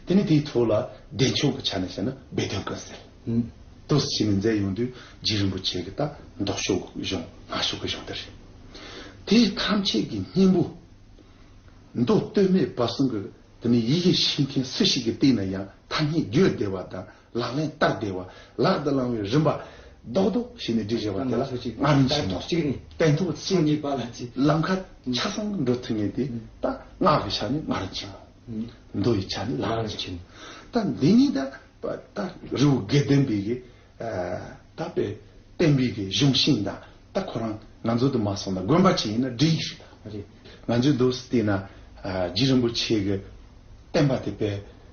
རེད། དེ་ནས་དེའི་ཐོག་ལ་བདེ་མཆོག་གི་ཆ་ནས་བཤད་ན་སྦས་དོན་ཀུན་གསལ། ཨུམ། འདུག་སེ་བྱས་ནས་མཛད་ཡོང་དུས་རྗེ་རིན་པོ་ཆེ་གི་ད་མདོ་ཕྱོགས་ཀྱི་གཞུང་སྔགས་ཕྱོགས་ཀྱི་གཞུང་དེ་རེད། དེ་ཐམས་ཅད་ཀྱི་སྙིང་པོ། མདོ་སྟོད་སྨད་བར་གསུམ་གྱི་དེ་ནས་ཡི་གེ་ཤེས་མཁན་སུ་ཞིག་གིས་བལྟས་ན་ཡང་ཐ་སྙད་བརྗོད་བདེ་བ་དང་ལག་ལེན་བསྟར་བདེ་བ། ལག་ཏུ་བླང་བའི་རིམ་པ་རྡོག་རྡོག་བྱས་ནས་སྒྲིག་བཞག་པ་དེ་ལ་སྔགས་རིམ་ཆེན་མོ། སྟན་ཐོག་གཅིག་ནས། སྟན་ཐོག་གཅིག་ནས་ལམ་ཁ་ཆ་ཚང་འགྲོ་ཐུབ་ངེས་དེ་ད་སྔགས་ཀྱི་ཆ་ནས་སྔགས་རིམ་ཆེན་མོ། མདོ་ཡི་ཆ་ནས་ལམ་རིམ་ཆེན་མོ། ད་འདི་གཉིས་ད་ད་རི་བོ་དགེ་ལྡན་པའི་གི་ད་དཔེ་བསྟན་པའི་གི་གཞུང་ཤིང་དང་། ད་ཁོ་རང་ང་ཚོ་དུ་མ་སོང་ན་དགོན་པ་ཅིག་ཡིན་ན་འགྲིག་གི་རེད། ད་རེད། ང་ཚོའི་འདུག་སེ་བལྟས་ན་རྗེ་རིན་པོ་ཆེ་གི་བསྟན་པ་དེ་དཔེ་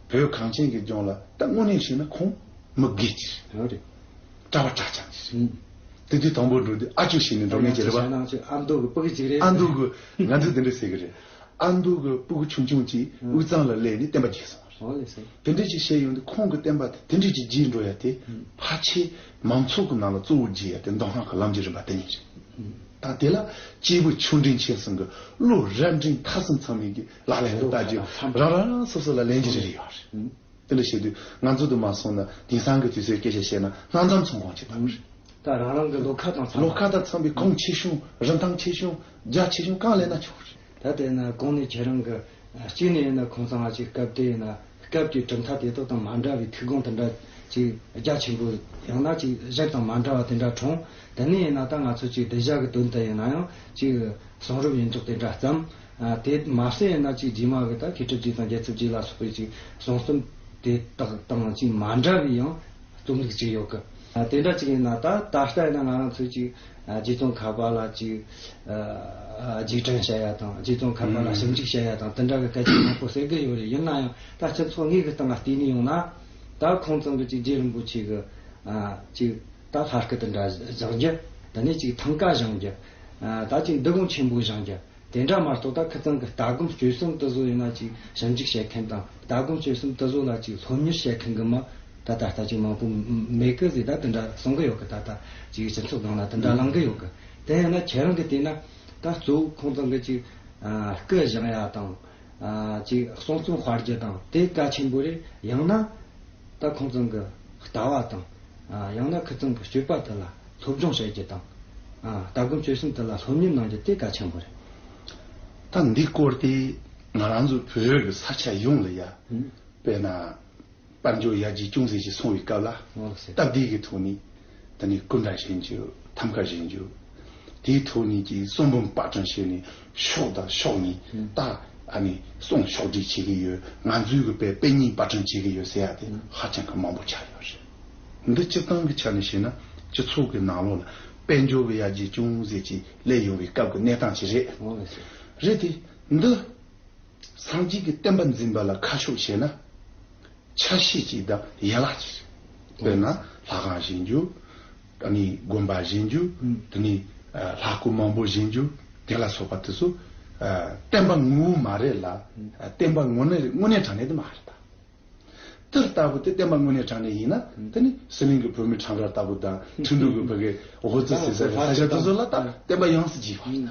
བོད་གངས་ཅན་གྱི་ལྗོངས་ལ་ད་དངོས་གནས་བྱས་ན་ཁོང་མི་དགེ་ཅིག་རེད། ད་རེད། གྲྭ་པ་གྲྭ་རྐྱང་ཅིག་རེད། དེ་དུས་དང་པོ་འགྲོ་དུས་ཨ་ཅོ་བྱས་ནས་འགྲོ་མཁན་ཅིག་རེད་པ། ཨ་མདོ་གི་ཕྲུ་གུ་ཅིག་རེད། ཨ་མདོ་གི་ང་ཚོས་དེ་འདྲ་ཟེར་གི་རེད། ཨ་མདོ་གི་ཕྲུ་གུ་ཆུང་ཆུང་ཅིག་དབུས་གཙང་ལ་སླེབས་ནས་བསྟན་པ་རྒྱས་སོང་བ་རེད། ཨོ་ལེ་སེ། དེ་འདྲ་ཅིག་བཤད་ཡོང་དུས་ཁོང་གི་བསྟན་པ་དེ་དེ་འདྲ་ཅིག་རྒྱས་འགྲོ་ཡ་དེ་ཕལ་ཆེར་མང་ཚོགས་ཀྱི་ནང་ལ་གཙོ་བོ་རྒྱས་ཡ་དེ་མདོ་སྔགས་ཀྱི་ལམ་གྱི་རིམ་པ་དེ་ཉིད་རེད། ད་དེ་ལ་སྐྱེས་བུ་ཆུང་འབྲིང་ཆེ་གསུམ་གྱི་བློ་རབ་འབྲིང་ཐ་གསུམ་ཚང་མས་ཀྱི་ལག་ལེན་དུ་བསྟར་རྒྱུ་རང་རང་སོ་སོ་ལ་ལེན་རྒྱུ་རེ་རེ་ཡོད་རེད། དེ་འདྲ་བྱེད་དུས་ང་ཚོ་དུ་མ་སོང་ན་དེང་སང་གི་དུས་ཚོད་སྐད་ཆ་བཤད་ན་སྣ་འཛོམས་ཚོང་ཁང་ཅིག་དང་། ད་རང་རང་གི་བློ་ཁ་དང་འཚམ་པ། བློ་ཁ་དང་འཚམ་པའི་གོང་ཆེ་ཆུང་རིན་ཐང་ཆེ་ཆུང་རྒྱ་ཆེ་ཆུང་གང་ལེན་ན་ཆོག་རེད། ད་དེ་ན་གོང་ནས་ཁྱེད་རང་གི་གཅིག་ནས་ཡིན་ན་ཁོང་ཚང་ང་ཅིག་སྐབས་དེ་ཡིན་ན་སྐབས་ཀྱི་གྲུབ་མཐའ་དེ་དག་དང་མ་འདྲ་བའི་ཐུགས་དགོངས་དེ་འདྲ་ཅིག་རྒྱ་ཆེན་པོ། ཡང་ན་ཅིག་གཞན་དང་མ་འདྲ་བ་དེ་འདྲ་འཁྲུངས། དེ་ནས་ཡིན་ན་ད་ང་ཚོ་ཅིག་གདུལ་བྱ་གི་དོན་དུ་ཡིན་ན་ཡང་ཅིག་གསུང་རབ་ཡོངས་རྫོགས་དེ་འདྲ་བརྩམས། ཨ། དེ་མ་ཟད་ཡིན་ན་ཅིག་རྗེས་མ་གི་ད་མཁས་གྲུབ་རྗེ་དང་རྒྱལ་ཚབ་རྗེ་ལ་སོགས་པའི་ཅིག་གསུང་རྩོམ་དེ་དག་དང་ཅིག་མ་འདྲ་བའི་ཡང་རྩོམ་ལུགས་ཅིག་ཡོད་གི། ཨ། དེ་འདྲ་ཅིག་ཡིན་ན་ད་ད་ལྟ་ཡིན་ན་ང་རང་ཚོས་ཅིག་ཨ། རྗེ་ཙོང་ཁ་པ་ལ་ཅིག་ཨ། རྗེས་དྲན་བྱ་ཡ་དང་། རྗེ་ཙོང་ཁ་པ་ལ་ཞིབ་འཇུག་བྱ་ཡ་དང་དེ་འདྲ་གི་སྐད་ཆ་མང་པོ་ཟེར་གི་ཡོད་རེད། ཡིན་ན་ཡང་ད་སྤྱི་ཚོགས་དངོས་ཀྱི་སྟེང་ལ་བལྟས་ནས་ཡོང་ན་ད་ཁོང་ཚང་གི་ཅིག་རྗེ་རིན་པོ་ཆེ་གི་ཨ། ཅིག་ད་ལྷ་སྐུ་དེ་འདྲ་བཞེངས་རྒྱུ། དེ་ནས་ཅིག་ཐང་ཀ་བཞེངས་རྒྱུ། ཨ། ད་ཅིག་འདུ་ཁང་ཆེན་པོ་བཞེངས་རྒྱུ། དེ་འདྲ་མ་གཏོགས་ད་ཁི་ཚང་གི་ལྟ་སྒོམ་སྤྱོད་གསུམ་དེ་ཚོ་ཡིན་ན་ཅིག་ཞིབ་འཇུག་བྱེད་མཁན་དང་། ལྟ་སྒོམ་སྤྱོད་གསུམ་དེ་ཚོ་ལ་ཅིག་སློབ་གཉེར་བྱེད་མཁན་གི་མི་ད་ད་ལྟ་ཅིག་མང་པོ་མེད་གི་ཟེར་ད་དེ་འདྲ་གསུང་གི་ཡོད་གི། ད་ལྟ་ཅིག་སྤྱི་ཚོགས་སྒང་ལ་དེ་འདྲ་ལངས་གི་ཡོད་གི། དེ་ཡིན་ན་ཁྱེད་རང་གི་བལྟས་ན་ད་གཙོ་བོ་ཁོང་ཚང་གི་ཅིག་ཨ། སྐུ་བཞེངས་ཡ་དང་། ཨ། ཅིག་གསུང་རྩོམ་དཔར་རྒྱུ་དང་དེ་གལ་ཆེན་པོ་རེད། ཡང་ན་ད་ཁོང་ཚང་གི་ལྟ་བ་དང་། ཨ། ཡང་ན་ཁི་ཚང་གི་སྤྱོད་པ་དེ་ལ་སློབ་སྦྱོང་བྱེད་རྒྱུ་དང་། ཨ། ལྟ་སྒོམ་སྤྱོད་གསུམ་དེ་ལ་སློབ་གཉེར་གནང་རྒྱུ་དེ་གལ་ཆེན་པོ་རེད། ད་འདི་སྐོར་དེ་ང་རང་ཚོ་བོད་ཀྱི་ས་ཆ་ཡོངས་ལ་ཡ། ཨུ། དཔེར་ན། དཔལ་འབྱོར་ཡར་རྒྱས་ཅུང་ཟད་ཅིག་སོང་བའི་སྐབས་ལ། ཨོ་ཟེར། སྟབས་བདེ་གི་ཐོག་ནས་དེ་ནས་སྐུ་འདྲ་བཞེངས་རྒྱུ། ཐང་ཀ་བཞེངས་རྒྱུ། དེའི་ཐོག་ནས་ཀྱི་གསུང་འབུམ་པར་སྐྲུན་བྱས་ནས་ཕྱོགས་དང་ཕྱོགས་ནས་ད་ཨ་ནི་གསུང་ཕྱོགས་སྒྲིག་བྱེད་ཀྱི་ཡོད། ང་ཚོའི་གི་དཔེ་དཔེ་རྙིང་པར་སྐྲུན་བྱེད་ཀྱི་ཡོད་ཟེར་ཡ་དེ་ཧ་ཅང་གི་མང་པོ་ཆགས་ཡོད་རེད། འདི་སྤྱིར་བཏང་གི་ཆ་ནས་བཤད་ན་སྤྱི་ཚོགས་ཀྱི་ནང་ལོགས་ལ་དཔལ་འབྱོར་གྱི་ཡར་རྒྱས་ཅུང་ཟད་ཅིག་སླེབས་ཡོང་བའི་སྐབས་ཀྱི་གནས་སྟངས་ཅིག་རེད། ཨོ་ཟེར། རེད་དེ། འདི། སངས་རྒྱས་ཀྱི་བསྟན་པ་འཛིན་པ་ལ་ཁ་ཕྱོགས་བྱས་ན། ཆ་ཤས་ཅིག་དང་ཡན་ལག་ཅིག་དཔེར་ན་ལྷ་ཁང་བཞེངས་རྒྱུ། ཨ་ནི་དགོན་པ་བཞེངས་རྒྱུ། ཨུམ། དེ་ནས་ལྷ་སྐུ་མང་པོ་བཞེངས་རྒྱུ། དེ་ལ་སོགས་པ་དེ་ཚོ་བསྟན་པ་ངོ་བོ་མ་རེད་ལ། ཨུམ། བསྟན་པ་དངོས་གནས་དངོས་གནས་དྲང་གནས་དེ་མ་རེད་ད། དེ་ལྟ་བུ་དེ་བསྟན་པ་དངོས་གནས་དྲང་གནས་ཡིན་ན། ཨུམ། དེ་ནི་ཟི་ལིང་གི་བོད་མི་ཁྲོམ་ར་ལྟ་བུ་དང་ཁྲིན་ཏུའུ་གི་བོད་ཀྱི་ཧོ་ཙི་ཟེར་ས་ས་ཆ་དེ་ཚོ་ལ་ད་བསྟན་པ་ཡོངས་སུ་རྒྱས་པ་རེད།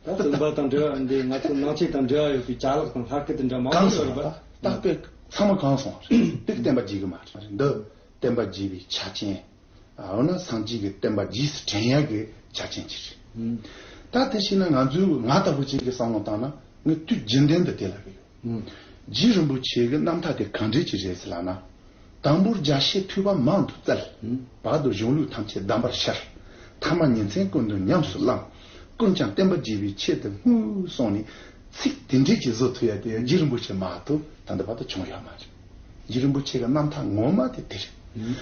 ད་བཙུན་པ་དང་འབྲེལ་བ་འདི་ང་ཚོ་ནང་ཆོས་དང་འབྲེལ་བ་ཡོད་པའི་ཅ་ལག་དང་ལྷ་སྐུ་དེ་འདྲ་མང་པོ་གང་ཡོད་སོང་རེད་པ། ད་དཔེ་ཚང་མ་གང་སོང་རེད། དེ་གི་བསྟན་པ་རྒྱས་གི་མ་རེད། འདི་བསྟན་པ་རྒྱས་པའི་ཆ་རྐྱེན། འོ་ན་སངས་རྒྱས་ཀྱི་བསྟན་པ་རྗེས་སུ་དྲན་ཡག་གི་ཆ་རྐྱེན་ཅིག་རེད། ད་དེ་བྱས་ན་ང་ཚོའི་ང་ལྟ་བུ་ཅིག་གི་བསམ་བློ་བཏང་ན་ངས་དུས་རྒྱུན་ལྡན་དུ་དེ་ལབ་ཀྱི་ཡོད། རྗེ་རིན་པོ་ཆེ་གི་རྣམ་ཐར་དེ་གང་འདྲས་ཅིག་རེད་ཟེར་ལབ་ན། དང་པོར་རྒྱ་ཆེར་ཐོས་པ་མང་དུ་བཙལ། བར་དུ་གཞུང་ལུགས་ཐམས་ཅད་གདམས་པར་ཤར། ཐ་མ་ཉིན་མཚན་ཀུན་ཏུ་ཉམས་སུ་བླངས། ཀུན་ཀྱང་བསྟན་པ་རྒྱས་པའི་ཆེད་དུ་བསྔོས་གསུངས་ནས་ཚིག་དེ་འདྲས་ཀྱིས་བཟོ་ཐུབ་ཡ་དེ་རྗེ་རིན་པོ་ཆེ་མ་གཏོགས་ད་ལྟ་བར་དུ་བྱུང་ཡོད་མ་རེད། རྗེ་རིན་པོ་ཆེ་གི་རྣམ་ཐར་ངོ་མ་དེ་དེ་རེད།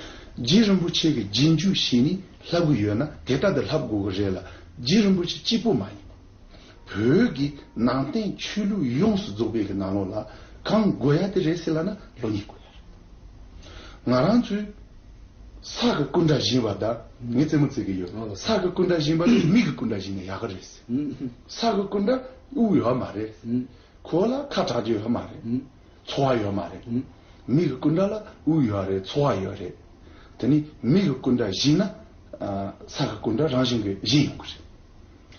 རྗེ་རིན་པོ་ཆེ་གི་རྗེས་འཇུག་བྱས་ནས་བསླབ་གི་ཡོད་ན་དེ་ལྟར་དུ་བསླབ་དགོས་གི་རེད་ལ། རྗེ་རིན་པོ་ཆེ་གཅིག་པོ་མ་ཡིན་པ། བོད་ཀྱི་ནང་བསྟན་ཆོས་ལུགས་ཡོངས་སུ་རྫོགས་པའི་གི་ནང་ལོགས་ལ་གང་དགོས་ཡ་དེ་རེད་ཟེར་ལབ་ན་སློབ་གཉེར་དགོས་ཡ་རེད། ང་རང་ཚོས་ས་གི་སྐུ་འདྲ་བཞེངས་པ་དང་ངས་རྩེད་མོ་རྩེ་གི་ཡོད། ཨོ། ས་གི་སྐུ་འདྲ་བཞེངས་པ་ནི་མི་གི་སྐུ་འདྲ་བཞེངས་ན་ཡག་གི་རེད། ཨུམ། ས་གི་སྐུ་འདྲ་དབུགས་ཡོད་མ་རེད། ཨུམ། ཁོ་ལ་ཁ་གྲག་རྒྱུ་ཡོད་མ་རེད། ཨུམ། ཚོར་བ་ཡོད་མ་རེད། ཨུམ། མི་གི་སྐུ་འདྲ་ལ་དབུགས་ཡོད་རེད། ཚོར་བ་ཡོད་རེད། དེ་ནི་མི་གི་སྐུ་འདྲ་བཞེངས་ན་ཨ་ས་གི་སྐུ་འདྲ་རང་བཞིན་གྱིས་བཞེངས་ཡོང་གི་རེད།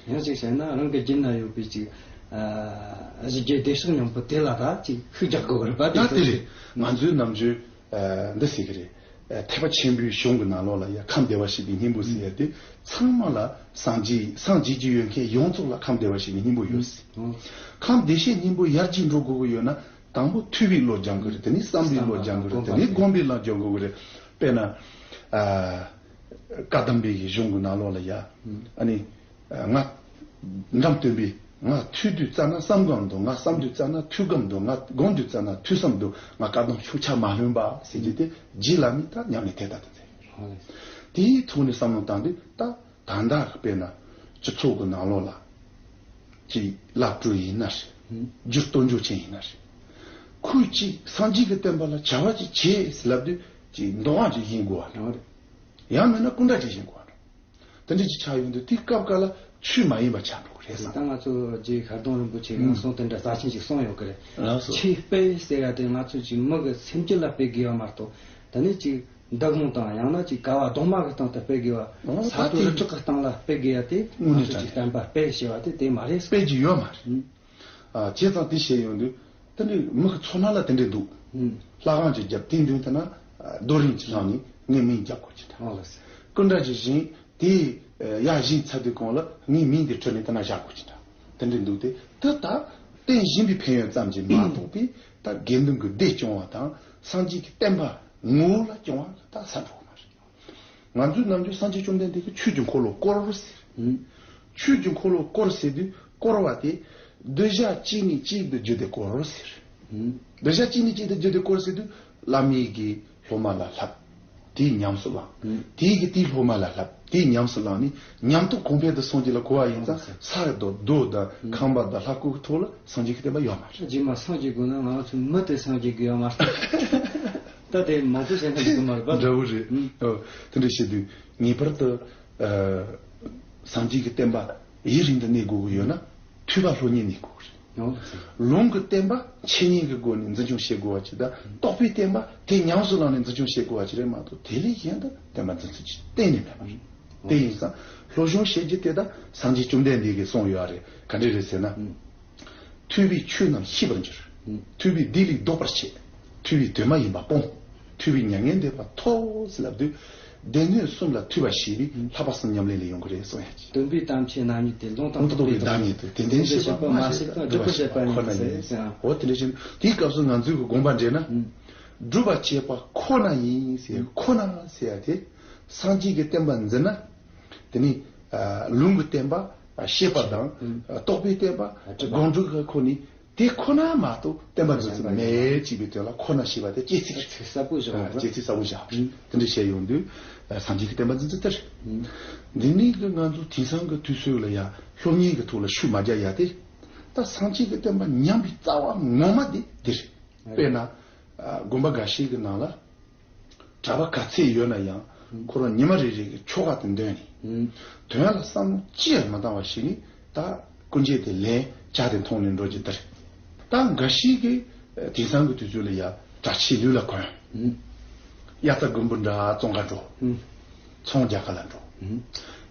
ཡང་གཅིག་བཤད་ན་རང་གི་རྒྱུད་ན་ཡོད་པའི་ཅིག་ཨ་གཞི་རྒྱུད་བདེ་གཤེགས་སྙིང་པོ་དེ་ལ་ད་ཅིག་ཤུགས་རྒྱག་དགོས་པ་རེད་པ། ད་དེ་དེ་རེད། ང་ཚོའི་ནམ་རྒྱུན་ཨ་འདི་ཟེར་གི་རེད། ཨ་ཐེག་པ་ཆེན་པོའི་གཞུང་གི་ནང་ལོགས་ལ་ཡ་ཁམས་བདེ་བར་གཤེགས་པའི་སྙིང་པོ་ཟེར་ཡ་དེ་ཚང་མ་ལ་སངས་རྒྱས་སངས་རྒྱས་ཀྱི་ཡོན་མཁན་ཡོངས་རྫོགས་ལ་ཁམས་བདེ་བར་གཤེགས་པའི་སྙིང་པོ་ཡོད་ཟེར། ཨོ། ཁམས་བདེ་གཤེགས་སྙིང་པོ་ཡར་རྒྱས་འགྲོ་དགོས་ཀྱི་ཡོད་ན་དང་པོ་ཐོས་པའི་བློ་སྦྱང་དགོས་རེད། དེ་ནས་བསམ་པའི་བློ་སྦྱང་དགོས་རེད། དེ་ནས་སྒོམ་པའི་བློ་སྦྱང་དགོས་ཀྱི་རེད། དཔེར་ན། ཨ། བཀའ་གདམས་པའི་གཞུང་གི་ནང་ལོགས་ལ་ཡ། ཨ་ནི། ང་འགྲམ་སྟོན་པས་ང་ཐོས་དུས་ཙ་ན་བསམ་སྒོམ་འདུག་ང་བསམ་དུས་ཙ་ན་ཐོས་སྒོམ་འདུག་ང་སྒོམ་དུས་ཙ་ན་ཐོས་བསམ་འདུག་ང་བཀའ་གདམས་ཤུགས་ཆག་མ་ལྷོད་པ་ཟེར་གྱི་དེ་རྗེ་བླ་མས་ད་ཉམས་ལེན་དེ་ལྟར་དུ་མཛད། དེའི་ཐོག་ནས་བསམ་བློ་བཏང་དུས་ད། ད་ལྟ་གི་དཔེར་ན་སྤྱི་ཚོགས་ཀྱི་ནང་ལོགས་ལ་ཅིག་བླ་སྤྲུལ་ཡིན་ན་རེད། ཨུམ། རྒྱུ་སྟོབས་འབྱོར་ཅན་ཡིན་ན་རེད། ཁོས་ཅིག་སངས་རྒྱས་ཀྱི་བསྟན་པ་ལ་བྱ་བ་ཅིག་བྱེད་ཟེར་ལབ་དུས་ཅིག་འདོང་བ་ཅིག་བཞེངས་དགོས་པ་རེད། ཡང་མིན་ན་སྐུ་འདྲ་ཅིག་བཞེངས་དགོས་པ་རེད། དེ་འདྲ་ཅིག་ཆགས་ཡོང་དུས་དེ་སྐབས་འགའ་ལ་ཆོས་མ་ཡིན་པ་ཆགས་འགྲོ་གི་རེད་བསམ། ད་ང་ཚོ་རྗེ་ཤར་གདོང་རིན་པོ་ཆེ་ཡང་གསུང་དེ་འདྲ་རྩ་ཆེན་ཅིག་གསུངས་ཡོད་གི་རེད། ལགས་སོ། ཆོས་སྤེལ་ཟེར་ཡ་དེ་ང་ཚོ་ཅིག་མི་གི་སེམས་རྒྱུད་ལ་སྤེལ་དགོས་ཡ་མ་གཏོགས་ད་ནི་ཅིག་འདུ་ཁང་དང་ཡང་ན་ཅིག་ཀ་བ་གདུང་མ་གི་སྟེང་དུ་སྤེལ་དགོས་པ། ཨོ། ས་རྡོ་རི་བྲག་གི་སྟེང་ལ་སྤེལ་དགོས་ཡ་དེ་དངོས་གནས་ང་ཚོ་ཅིག་དྲང་གནས་བསྟན་པ་སྤེལ་ཞེས་པ་དེ་དེ་མ་རེད། སྤེལ་གྱི་ཡོད་མ་རེད། ཨུམ། ཨ། བྱས་ཙང་དེ་བཤད་ཡོང་དུས་དེ་འདྲའི་མི་གི་ཚོར་སྣང་ལ་དེ་འདྲའི་འདུག་ཨུམ། ལྷ་ཁང་ཅིག་བརྒྱབ་དེའི་མདུན་དེ་ན་རྡོ་རིང་ཅིག་བསླངས་ནས་ངའི་མིང་རྒྱབ་དགོས་ཀྱི་འདྲ། ཨོ་ལགས་སོ། སྐུ་འདྲ་ཅིག་བཞེངས་དེ་ཡར་བཞེངས་ཚར་དུས་གོང་ལ་ངའི་མིང་དེ་བྲིས་ནས་དེ་ན་བཞག་དགོས་ཀྱི་འདྲ། དེ་འདྲའི་འདུག་སྟེ་དེ་ད་རྟེན་བཞེངས་པའི་ཕན་ཡོན་ཙམ་གྱིས་མ་གཏོགས་པའི་ད་དགེ་འདུན་གྱི་སྡེ་སྐྱོང་བ་དང་སངས་རྒྱས་ཀྱི་བསྟན་པ་ངོ་བོ་ལ་སྐྱོང་བ་ལ་ད་ས་འགྲོ་གི་མ་རེད། ང་ཚོའི་ནམ་རྒྱུན་སངས་རྒྱས་བཅོམ་ལྡན་འདས་ཀྱིས་ཆོས་ཀྱི་འཁོར་ལོ་བསྐོར་ཟེར། ཨུམ། ཆོས་ཀྱི་འཁོར་ལོ་བསྐོར་ཟེར་དུས་བསྐོར་བ་དེ་གདུལ་བྱ་གཅིག་ནས་གཅིག་ཏུ་བརྒྱུད་དེ་བསྐོར་ཟེར། ཨུམ། གདུལ་བྱ་གཅིག་ནས་གཅིག་ཏུ་བརྒྱུད་དེ་བསྐོར་ཟེར་དུས་བླ་མའི་གི་སློབ་མ་ལ་བསླབ། དེས་ཉམས་སུ་བླངས། ཨུམ། དེའི་གི་དེའི་སློབ་མ་ལ་བསླབ། དེས་ཉམས་སུ་བླངས་ནས་ཉམས་རྟོགས་གོང་འཕེལ་དུ་སོང་རྒྱུ་ལ་གོ་བ་ཡིན་ཙང་ས་རྡོ་རྡོ་དང་ཁང་པ་དང་ལྷ་སྐུ་གི་ཐོག་ལ་སངས་རྒྱས་ཀྱི་བསྟན་པ་ཡོད་མ་རེད། རྗེས་མ་སངས་རྒྱས་དགོས་ན་ང་ཚོ་མི་དེ་སངས་རྒྱས་དགོས་ཡོད་མ་རེད། ད་དེ་མང་པོ་བཤད་ན་འགྲིག་གི་མ་རེད་པ། འདྲ་བོ་རེད། ཨུམ། ཨོ། དེ་འདྲ་བཤད་དུས་ངེས་པར་དུ་ཨ་སངས་རྒྱས་ཀྱི་བསྟན་པ་ཡུན་རིང་དུ་གནས་དགོས་ཀྱི་ཡོད་ན་ཐོས་པ་སློབ་གཉེར་གནས་དགོས་ཀྱི་རེད། ཨོ། ལུང་གི་བསྟན་པ་འཆད་ཉན་གྱི་སྒོ་ནས་འཛིན་སྐྱོང་བྱེད་དགོས་པ་ཅིག་དང་རྟོགས་པའི་བསྟན་པ་དེ་ཉམས་སུ་བླངས་ནས་འཛིན་སྐྱོང་བྱེད་དགོས་པ་ཅིག་རེད་མ་གཏོགས་དེ་ལས་གཞན་དུ་བསྟན་པ་འཛིན་ཚུལ་ཅིག་གཏན་ནས་མེད་པ་རེད། དེ་ཡིན་ཙང་སློབ་སྦྱོང་བྱེད་རྒྱུ་དེ་དག་སངས་རྒྱས་བཅོམ་ལྡན་འདས་ཀྱིས་གསུངས་ཡོད་རེད། ག་འདྲ་རེད་ཟེར་ན། ཨུམ། ཐོས་པས་ཆོས་རྣམས་ཤེས་པར་འགྱུར། ཨུམ། ཐོས་པས་སྡིག་ལས་ལྡོག་པར་བྱེད། ཐོས་པས་དོན་མ་ཡིན་པ་སྤོང་། ཐོས་པས་མྱ་ངན་འདས་པ་ཐོབ་ཟེར་ལབ་དུས། སྡེ་སྣོད་གསུམ་ལ་ཐོས་པ་ཞེས་པས་ལྷག་པ་གསུམ་ཉམས་ལེན་ལ་ཡོང་གི་རེད་གསུང་ཡ་ཅིག་སྟོན་པའི་དམ་ཆོས་རྣམ་གཉིས་ཏེ། ལུང་དང་ལུང་དང་རྟོགས་པའི་བདག་ཉིད་དོ། དེ་འདྲའི་ཤེས་པ་མ་ཤེས་པ་སྒྲུབ་པར་བྱེད་པ་ཡིན་ཟེར་ཡང་། འོ་དེ་འདྲ་བཞིན་དེའི་སྐབས་སུ་ང་ཚོས་ཀྱི་དགོངས་པ་འགྲེལ་ན། ཨུམ། སྒྲུབ་པར་བྱེད་པ་ཁོ་ན་ཡིན་ཟེར། ཁོ་ན་ཟེར་ཡ་དེ་སངས་རྒྱས་ཀྱི་བསྟན་པ་འཛིན་ན། དེ་ནི་ཨ་ལུང་གི་བསྟན་པ་ཨ་ཤེས་པ་དང་ཨ་རྟོགས་པའི་བསྟན་པ་སྒོམ་སྒྲུབ་ཀྱི་ཁོ་ནི་དེ་ཁོ་ན་མ་གཏོགས་བསྟན་པ་འཛིན་ཚུལ་མེད་ཅེས་པའི་དོན་ལ་ཁོ་ན་ཞེས་པ་དེ་སྐྱེ་ཚིག་རེད། ཚིག་གསལ་པོ་བཞག་པ་རེད། སྐྱེ་ཚིག་གསལ་པོ་བཞག་པ་རེད། དེ་འདྲ་བཤད་ཡོང་དུས་ཨ་སངས་རྒྱས་ཀྱི་བསྟན་པ་འཛིན་ཚུལ་དེ་རེད། འདི་ནས་ཀྱི་ང་ཚོ་དེང་སང་གི་དུས་ཚོད་ལ་ཡ་སློབ་གཉེར་གྱི་ཐོག་ལ་ཤུགས་མ་རྒྱག་ཡ་དེ་ད་སངས་རྒྱས་ཀྱི་བསྟན་པ་ཉམས་པའི་རྩ་བ་ངོ་མ་དེ་འདི་རེད། དཔེར་ན་ཨ་དགོན་པ་འགའ་ཤས་ཀྱི་ནང་ལ། གྲྭ་པ་ག་ཚད་ཡོད་ན་ཡང་ཁོ་རང་ཉི་མ་རེ་རེ་གི་ཆོ་ག་དེ་འདོན་ནས། དོན་ལ་བསམ་བློ་ཅི་ཡང་མ་བཏང་བ་ཞིག་ནས་ད་སྐུ་འགྱེད་དེ་ལེན་བྱ་དེ་མཐོང་ནས་འགྲོ་རྒྱུ་དེ་རེད། ད་འགའ་ཞིག་གིས་དེང་སང་གི་དུས་ཚོད་ལ་ཡ་གྲྭ་ཆས་ལུས་ལ་གོན། དབྱར་རྩྭ་དགུན་འབུ་འདྲ་བཙོང་ག་འགྲོ། ཚོང་རྒྱག་ག་ལ་འགྲོ།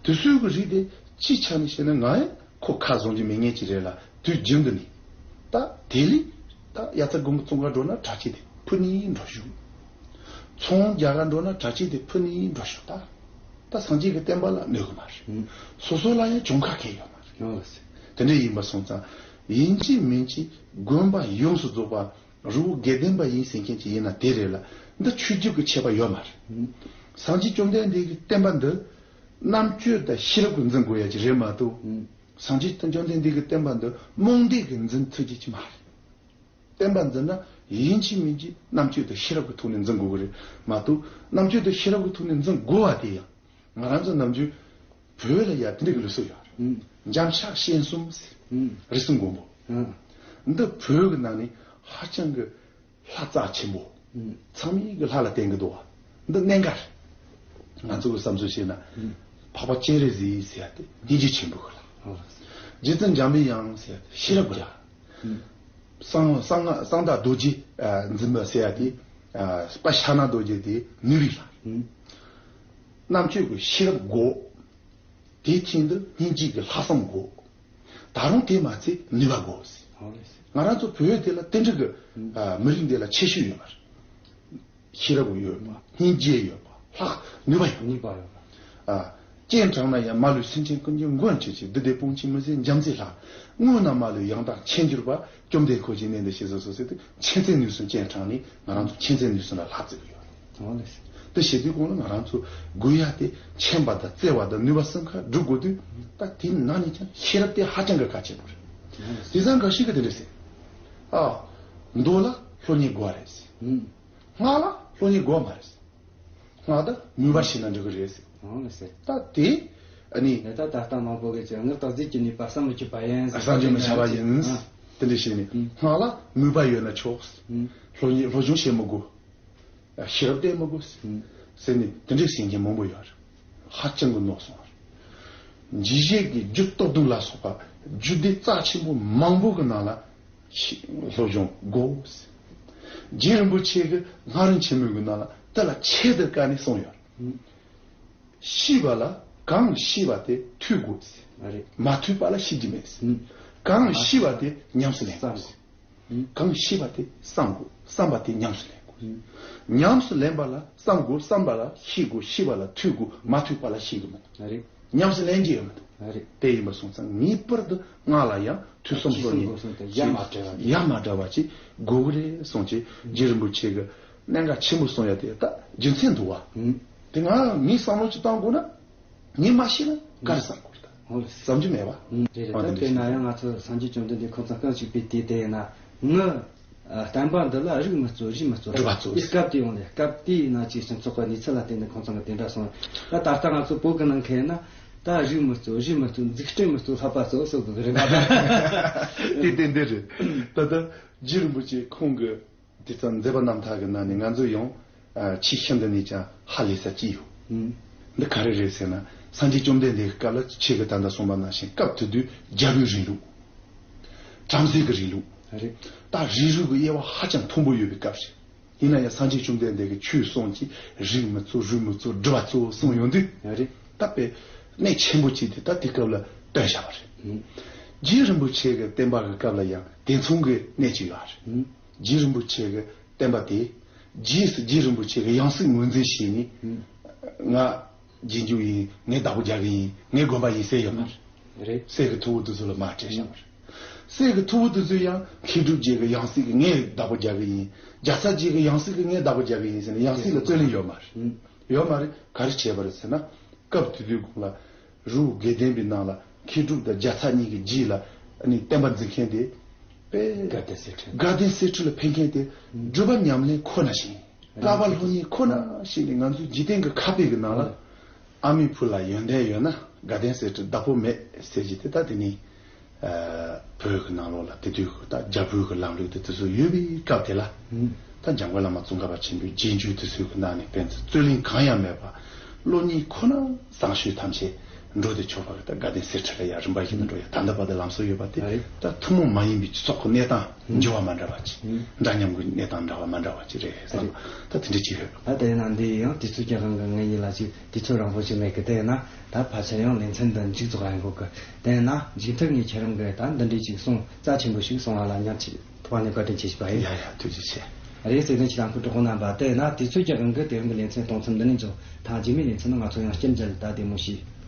དེ་ཚོའི་གི་རིགས་དེ་སྤྱིའི་ཆ་ནས་བཤད་ན་ང་ཡང་ཁོ་ཁ་བཟུང་རྒྱུ་མེད་མཁན་ཅིག་རེད་ལ་དུས་རྒྱུན་དུ་ནི། ད་དེ་ལས་ད་དབྱར་རྩྭ་དགུན་འབུ་བཙོང་ག་འགྲོ་ན་གྲྭ་ཆས་དེ་ཕུད་ནས་འགྲོ་ཞུ། ཚོང་རྒྱག་ག་འགྲོ་ན་གྲྭ་ཆས་དེ་ཕུད་ནས་འགྲོ་ཞུ་ད། ད་སངས་རྒྱས་ཀྱི་བསྟན་པ་ལ་གནོད་གི་མ་རེད། སོ་སོ་ལ་ཡང་གྱོང་ཁ་ཁེལ་ཡོད་མ་རེད། དེ་འདྲ་ཡིན་པ་སོང་ཙང་ཡིན་གཅིག་མིན་གཅིག་དགོན་པ་ཡོངས་སུ་རྫོགས་པ་རི་བོ་དགེ་ལྡན་པ་ཡིན་ཟེར་མཁན་ཅིག་ཡིན་ན་དེ་རེད་ལ་འདི་ཆོས་བརྒྱུད་ཀྱི་ཁྱད་པར་ཡོད་མ་རེད། སངས་རྒྱས་བཅོམ་ལྡན་འདས་ཀྱི་བསྟན་པ་འདི་རྣམ་དཔྱོད་དང་ཤེས་རབ་ཀྱིས་འཛིན་དགོས་ཡ་ཅིག་རེད་མ་གཏོགས། སངས་རྒྱས་བཅོམ་ལྡན་འདས་ཀྱི་བསྟན་པ་འདི་རྨོངས་དད་ཀྱིས་འཛིན་ཐུབ་རྒྱུ་ཅིག་མ་རེད། བསྟན་པ་འཛིན་ན་ཡིན་གཅིག་མིན་གཅིག་རྣམ་དཔྱོད་དང་ཤེས་རབ་ཀྱི་ཐོག་ནས་འཛིན་དགོས་ཀྱི་རེད་མ་གཏོགས་རྣམ་དཔྱོད་དང་ཤེས་རབ་ཀྱི་ཐོག་ནས་འཛིན་དགོས་པ་དེ་ཡང་ང་རང་ཚོ་ནམ་རྒྱུན་བོད་ལ་ཡ་དེ་འདྲ་གི་ལུགས་སྲོལ་ཡོད་ ཨུམ། འཇམ་ཤ་སྤྱན་གསུམ་ཟེར། ཨུམ། རིགས་གསུམ་མགོན་པོ། ཨུམ། འདི་བོད་ཀྱི་ནང་ནས་ཧ་ཅང་གི་ལྷ་རྩ་ཆེན་པོ། ཨུམ། ཚང་མས་གི་ལྷ་ལ་བརྟེན་གི་འདུག་བ། འདི་གནད་འགག་རེད། ང་ཚོ་གི་བསམ་ཚུལ་བཤད་ན། ཨུམ། འཕགས་པ་སྤྱན་རས་གཟིགས་ཟེར་ཡ་དེ་སྙིང་རྗེ་ཆེན་པོ་གི་ལྷ། ཨོ། རྗེ་བཙུན་འཇམ་པའི་དབྱངས་ཟེར་ཡ་དེ་ཤེས་རབ་གི་ལྷ། ཨུམ། གསང་གསང་གསང་བདག་རྡོ་རྗེ་ཨ་འཛིན་པ་ཟེར་ཡ་དེ། ཨ་དཔལ་ཕྱག་ན་རྡོ་རྗེ་དེ་ནུས་པའི་ལྷ། ཨུམ། རྣམ་དཔྱོད་ཀྱི་ཤེས་རབ་སྒོ། དེའི་སྟེང་དུ་སྙིང་རྗེ་གི་ལྷག་བསམ་དགོས། ད་རུང་དེ་མ་ཚད་ནུས་པ་དགོས། ཧོ་ལེ། ང་རང་ཚོ་བོད་དེ་ལ་དེ་འདྲ་གི་ཨ་མི་རིགས་འདི་ལ་ཁྱད་ཆོས་ཡོད་པ་རེད། ཤེས་རབ་ཡོད་པ། སྙིང་རྗེ་ཡོད་པ། ལྷག་ནུས་པ་ཡོད། ནུས་པ་ཡོད་པ། ཨ། སྤྱན་དྲངས་ན་ཡང་མ་ལུས་སེམས་ཅན་ཀུན་གྱི་མགོན་བྱེད་ཅིང་། བདུད་སྡེ་དཔུང་འཇོམས་མི་བཟད་འཇམ་རྩལ་ལྷ། བསྔོས་ན་མ་ལུས་ཡང་དག་མཁྱེན་གྱུར་པ། བཅོམ་ལྡན་འཁོར་བཅས་གནས་འདིར་གཤེགས་སུ་གསོལ་ཟེར་དུས་མཁྱེན་བརྩེ་ནུས་གསུམ་སྤྱན་དྲངས་ནས་ང་རང་ཚོ་མཁྱེན་བརྩེ་ནུས་གསུམ་ལ་ལྷག་བརྩི་གི་ཡོད། ཨོ་ལེ། དེ་བྱེད་དུས་གོང་ལ་ང་རང་ཚོ་དགོས་ཡ་དེ་མཁྱེན་པ་དང་བརྩེ་བ་དང་ནུས་པ་གསུམ་ཁ་སྒྲུབ་དགོས་དུས་ད་དེ་ནང་ནས་ཀྱང་ཤེས་རབ་དེ་ཧ་ཅང་གི་གལ་ཆེན་པོ་རེད། དེང་སང་འགའ་ཞིག་གིས་དེ་འདྲ་ཟེར། ཨ། མདོ་ལ་སློབ་གཉེར་དགོས་རེད་ཟེར། ཨུམ། སྔགས་ལ་སློབ་གཉེར་དགོས་མ་རེད་ཟེར། སྔགས་དང་མོས་པ་བྱས་ན་འགྲིག་གི་རེད་ཟེར། ཨོ་ལེ་ཟེར། ད་དེ་ཨ་ནི། ད་ད་ལྟ་མང་པོ་གིས་ཀྱང་སྔགས་དང་ཟས་ཀྱི་ནུས་པ་བསམ་མི་ཁྱབ་པ་ཡིན་ཟེར། བསམ་གྱིས་མི་ཁྱབ་པ་ཡིན། ཨ། དེ་འདྲ་བྱས་ནས་ཨུམ། སྔགས་ལ་མོས་པ་ཡོད་ན་ཆོག་ཨུམ། སློབ་གཉེར་སློབ་སྦྱོང་བྱེད་མི་དགོས། ཤེས་རབ་བསྟེན་མི་དགོས་ཟེར་ནས་དེ་འདྲའི་ཟེར་མཁན་མང་པོ་ཡོད་རེད། ཧ་ཅང་གི་ནོར་སོང་བ་རེད། འཇིགས་བྱེད་ཀྱི་རྒྱུད་སྟོབས་བདུན་ལ་སོགས་པ་རྒྱུད་སྡེ་རྩ་ཆེན་པོ་མང་པོ་གི་ནང་ལ་ཤེས་སློབ་སྦྱོང་དགོས་ཟེར། རྗེ་རིན་པོ་ཆེ་གི་སྔགས་རིམ་ཆེན་མོའི་གི་ནང་ལ་དེ་ལ་ཆེད་དུ་བཀར་ནས་གསུངས་ཡོད་རེད། ཤེས་པ་ལ་གང་ཤེས་པ་དེ་ཐོས་དགོས་ཟེར། རེད། མ་ཐོས་པ་ལ་ཤེས་ཀྱི་མེད་ཟེར། གང་ཤེས་པ་དེ་ཉམས་སུ་ལེན་དགོས་ཟེར། གང་ཤེས་པ་དེ་བསམ་དགོས། བསམ་པ་དེ་ཉམས་སུ་ལེན་དགོས། ཉམས་སུ་ལེན་པ་ལ་བསམ་དགོས། བསམ་པ་ལ་ཤེས་དགོས། ཤེས་པ་ལ་ཐོས་དགོས། མ་ཐོས་པ་ལ་ཤེས་ཀྱི་མི་འདུག་རེད། ཉམས་སུ་ལེན་གྱི་ཡོད་མི་འདུག་རེད། དེ་ཡིན་པ་སོང་ཙང་ངེས་པར་དུ་སྔགས་ལ་ཡང་ཐོས་བསམ་སློབ་གཉེར་ཡ་མ་བྲལ་བ་ཡ་མ་བྲལ་བ་ཅིག་དགོས་ཀྱི་རེད་གསུངས་ཀྱི། རྗེ་རིན་པོ་ཆེ་གི་གནད་འགག་ཆེན་པོ་གསུངས་ཡ་དེ་ད་རྒྱུ་མཚན་འདུག་བ། དེ་ང་ངས་བསམ་བློ་ཅིག་བཏང་དགོས་ན། ངས་མ་ཤེས་ན་ག་རེ་བསམ་དགོས་རེད་ད། ཧོ་ལེ། བསམ་རྒྱུ་མེད་པ། ཨང་། རེད་རེད། ཨང་། ད་དེ་དཔེར་ན་ཡང་ང་ཚོ་སངས་རྒྱས་བཅོམ་ལྡན་འདས་ཁོང་ཚོ་སྐབས་གཅིག་པའི་དུས་དེ་ཡིན་ན་ངི་ཨ་བསྟན་པ་འདི་ལ་རིགས་མི་གཙོ་རུས་མི་གཙོ་སྒྲུབ་པ་གཙོ། དེ་སྐབས་དེ་ཡོང་ལེ། སྐབས་དེའི་ནང་གི་སྤྱི་ཚོགས་ཀྱི་གནས་ཚུལ་ལ་བརྟེན་ནས་ཁོང་ཚོ་གི་དེ་འདྲ་སོང་། ད་ད་ལྟ་ང་ཚོ་བོད་ཀྱི་ནང་ཁེལ་ན་ད་རིགས་མི་གཙོ་རུས་མི་གཙོ་འཛུགས་སྐྲུན་མི་གཙོ་ལྷག་པ་གཙོ་སོགས་ཀྱི་རིགས་པ། དེ་དེ་འདི་རེད། ད་ལྟ་རྗེ་རིན་པོ་ཆེ་ཁོང་གི་དེ་ཙམ་མཛད་པ་རྣམ་ཐར་གྱི་ནང་ནས་ང་ཚོ་ཡང་ཨ་ཆེས་ཤིན་ཏུ་ནས་ཀྱང་ཧ་ལས་ས་ཅི་ཡོད། ཨུམ། འདི་ག་རེ་རེད་ཟེར་ན། སངས་རྒྱས་བཅོམ་ལྡན་འདས་ཀྱི་སྐབས་ལ་ཆེ་གི་ད་ལྟ་གསུངས་པ་ནང་བཞིན་སྐབས་དེ་དུས་རྒྱལ་པོའི་རིང་ལུགས། བྲམ་ཟེ་གི་རིང་ལུགས། རེད། ད་རིགས་རུས་ཀྱི་དབྱེ་བ་ཧ་ཅང་མཐོན་པོ་ཡོད་པའི་སྐབས་རེད། ཡིན་ན་ཡང་སངས་རྒྱས་བཅོམ་ལྡན་འདས་ཀྱིས་ཆོས་གསུངས་ཀྱི་རིགས་མི་གཙོ་རུས་མི་གཙོ་སྒྲུབ་པ་གཙོ་གསུངས་ཡོང་དུས། རེད། ད་དཔེ་གནད་ཆེན་པོ་གཅིག་དེ་ད་དེ་སྐབས་ལ་བཏོན་བཞག་པ་རེད། ཨུམ། རྗེ་རིན་པོ་ཆེ་གི་བསྟན་པ་གི་སྐབས་ལ་ཡང་དེ་མཚུངས་ཀྱི་གནད་ཅིག་ཡོད་རེད། ཨུམ། རྗེ་རིན་པོ་ཆེ་གི་བསྟན་པ་དེ། རྗེས་སུ་རྗེ་རིན་པོ་ཆེ་གི་ཡང་སྲིད་ངོས་འཛིན་བྱས་ནས། ང་རྗེས་འཇུག་ཡིན། ངས་བདག་པོ་རྒྱག་གི་ཡིན། ངས་དགོན་པ་ཡིན་ཟེར་ཡོད་མ་རེད། རེད། སྲས་ཀྱི་ཐུ་བོ་དེ་ཚོ་ལ་མ་སྤྲད་བཞག་པ་རེད། སྲས་ཀྱི་ཐུ་བོ་དེ་ཚོས་ཡང་མཁས་གྲུབ་རྗེ་གི་ཡང་སྲིད་ཀྱི་ངས་བདག་པོ་རྒྱག་གི་ཡིན། རྒྱ་ཚ་རྗེ་གི་ཡང་སྲིད་ཀྱི་ངས་བདག་པོ་རྒྱག་གི་ཡིན་ཟེར་ནས་ཡང་སྲིད་ལ་རྩོད་གླེང་ཡོད་མ་རེད། ཡོད་མ་རེད། ག་རེ་བྱས་པ་རེད་ཟེར་ན། སྐབས་དེ་དུས་གོང་ལ། རི་བོ་དགེ་ལྡན་པའི་ནང་ལ་མཁས་གྲུབ་དང་རྒྱ་ཚ་གཉིས་ཀྱི་རྗེས་ལ་ཨ་ནི་བསྟན་པ་འཛིན་མཁན་དེ། དཔེ། དགའ་ལྡན་གསེར་ཁྲི། དགའ་ལྡན་གསེར་ཁྲི་ལ་ཕེབས་མཁན་དེ་སྒྲུབ་པ་ཉམས་ལེན་ཁོ་ན་བྱས། བསླབ་པ་སློབ་གཉེར་ཁོ་ན་བྱས་ནས་ང་ཚོའི་འཇིག་རྟེན་གྱི་ཁ་དཔེ་གི་ནང་ལ། ཨ་མའི་བུ་ལ་ཡོན་ཏན་ཡོད་ན་དགའ་ལྡན་གསེར་ཁྲི་བདག་པོ་མེད་ཟེར་གྱི་དེ་ད་དེ་ནི། ཨ་བོད་ཀྱི་ནང་ལོགས་ལ་དེ་དུས་ཀྱི་ད་རྒྱ་བོད་ཀྱི་ལམ་ལུགས་དེ་དེ་ཚོ་ཡོད་པའི་སྐབས་དེ་ལ། ད་འཇམ་མགོན་བླ་མ་ཙོང་ཁ་པ་ཆེན་པོའི་རྗེས་འཇུག་དེ་ཚོའི་གི་ནང་ནས་ཕན་ཚུན་རྩོད་གླེང་གང་ཡང་མེད་པ། བློ་གཉིས་ཁོ་ན་བཟང་ཤོས་ཐམས་ཅད་འགྲོ་དེ་ཆོག་པ་གི་ད་དགའ་ལྡན་གསེར་ཁྲི་ལ་ཡ་རིམ་པ་བཞིན་དུ་འགྲོ་ཡ་ད་ལྟ་བར་དུ་ལམ་སྲོལ་ཡོད་པ་དེ། ད་ཐུན་མོང་མ་ཡིན་པའི་སྤྱི་ཚོགས་ཀྱི་གནས་སྟངས་འགྱུར་བ་མ་འདྲ་བ་ཅིག་འདྲ་མཉམ་གྱི་གནས་སྟངས་འདྲ་བ་མ་འདྲ་བ་ཅིག་རེད་བསམ། ད་དེ་འདྲ་ཅིག་ཡོད། ད་དེ་ན་འདི་ཡང་དུས་ཚོད་ཀྱི་དབང་གིས་ངེད་གཉིས་ལ་ཅིག་དུས་ཚོད་རིང་པོ་ཅིག་མེད་གི། དེ་ན་ད་ཕལ་ཆེར་ཡང་ལེ་ཚན་འདི་མཇུག་རྫོགས་ཡོང་གི། དེ་ན་མཇུག་མཐར་ངས་ཁྱེད་རང་གིས་ད་འདི་འདྲའི་ཅིག་གསུང་རྩ་ཆེན་པོ་ཞིག་གསུང་བ་ལ་མཉམ་ཆེད་ཐུགས་ནས་བཀའ་དྲིན་ཆེ་ཞུ་བ་ཡིན། ཡ་ཡ་ཐུགས་རྗེ་ཆེ། རེད། བརྩེ་ལྡན་ཕྱི་དང་ཕུ་གྲོགས་པོ་རྣམ་པ། དེ་ན་དུས་ཚོད་ཀྱི་དབང་གིས་དེ་རིང་གི་ལེ་ཚན་གཏོང་མཚམས་འདི་ནས་འཇོག་ཐེངས་རྗེས་མའི་ལེ་ཚན་ནང་ང་ཚོ་ཡང་བསྐྱར་མཇལ། ད་བདེ་མོ་བྱོས།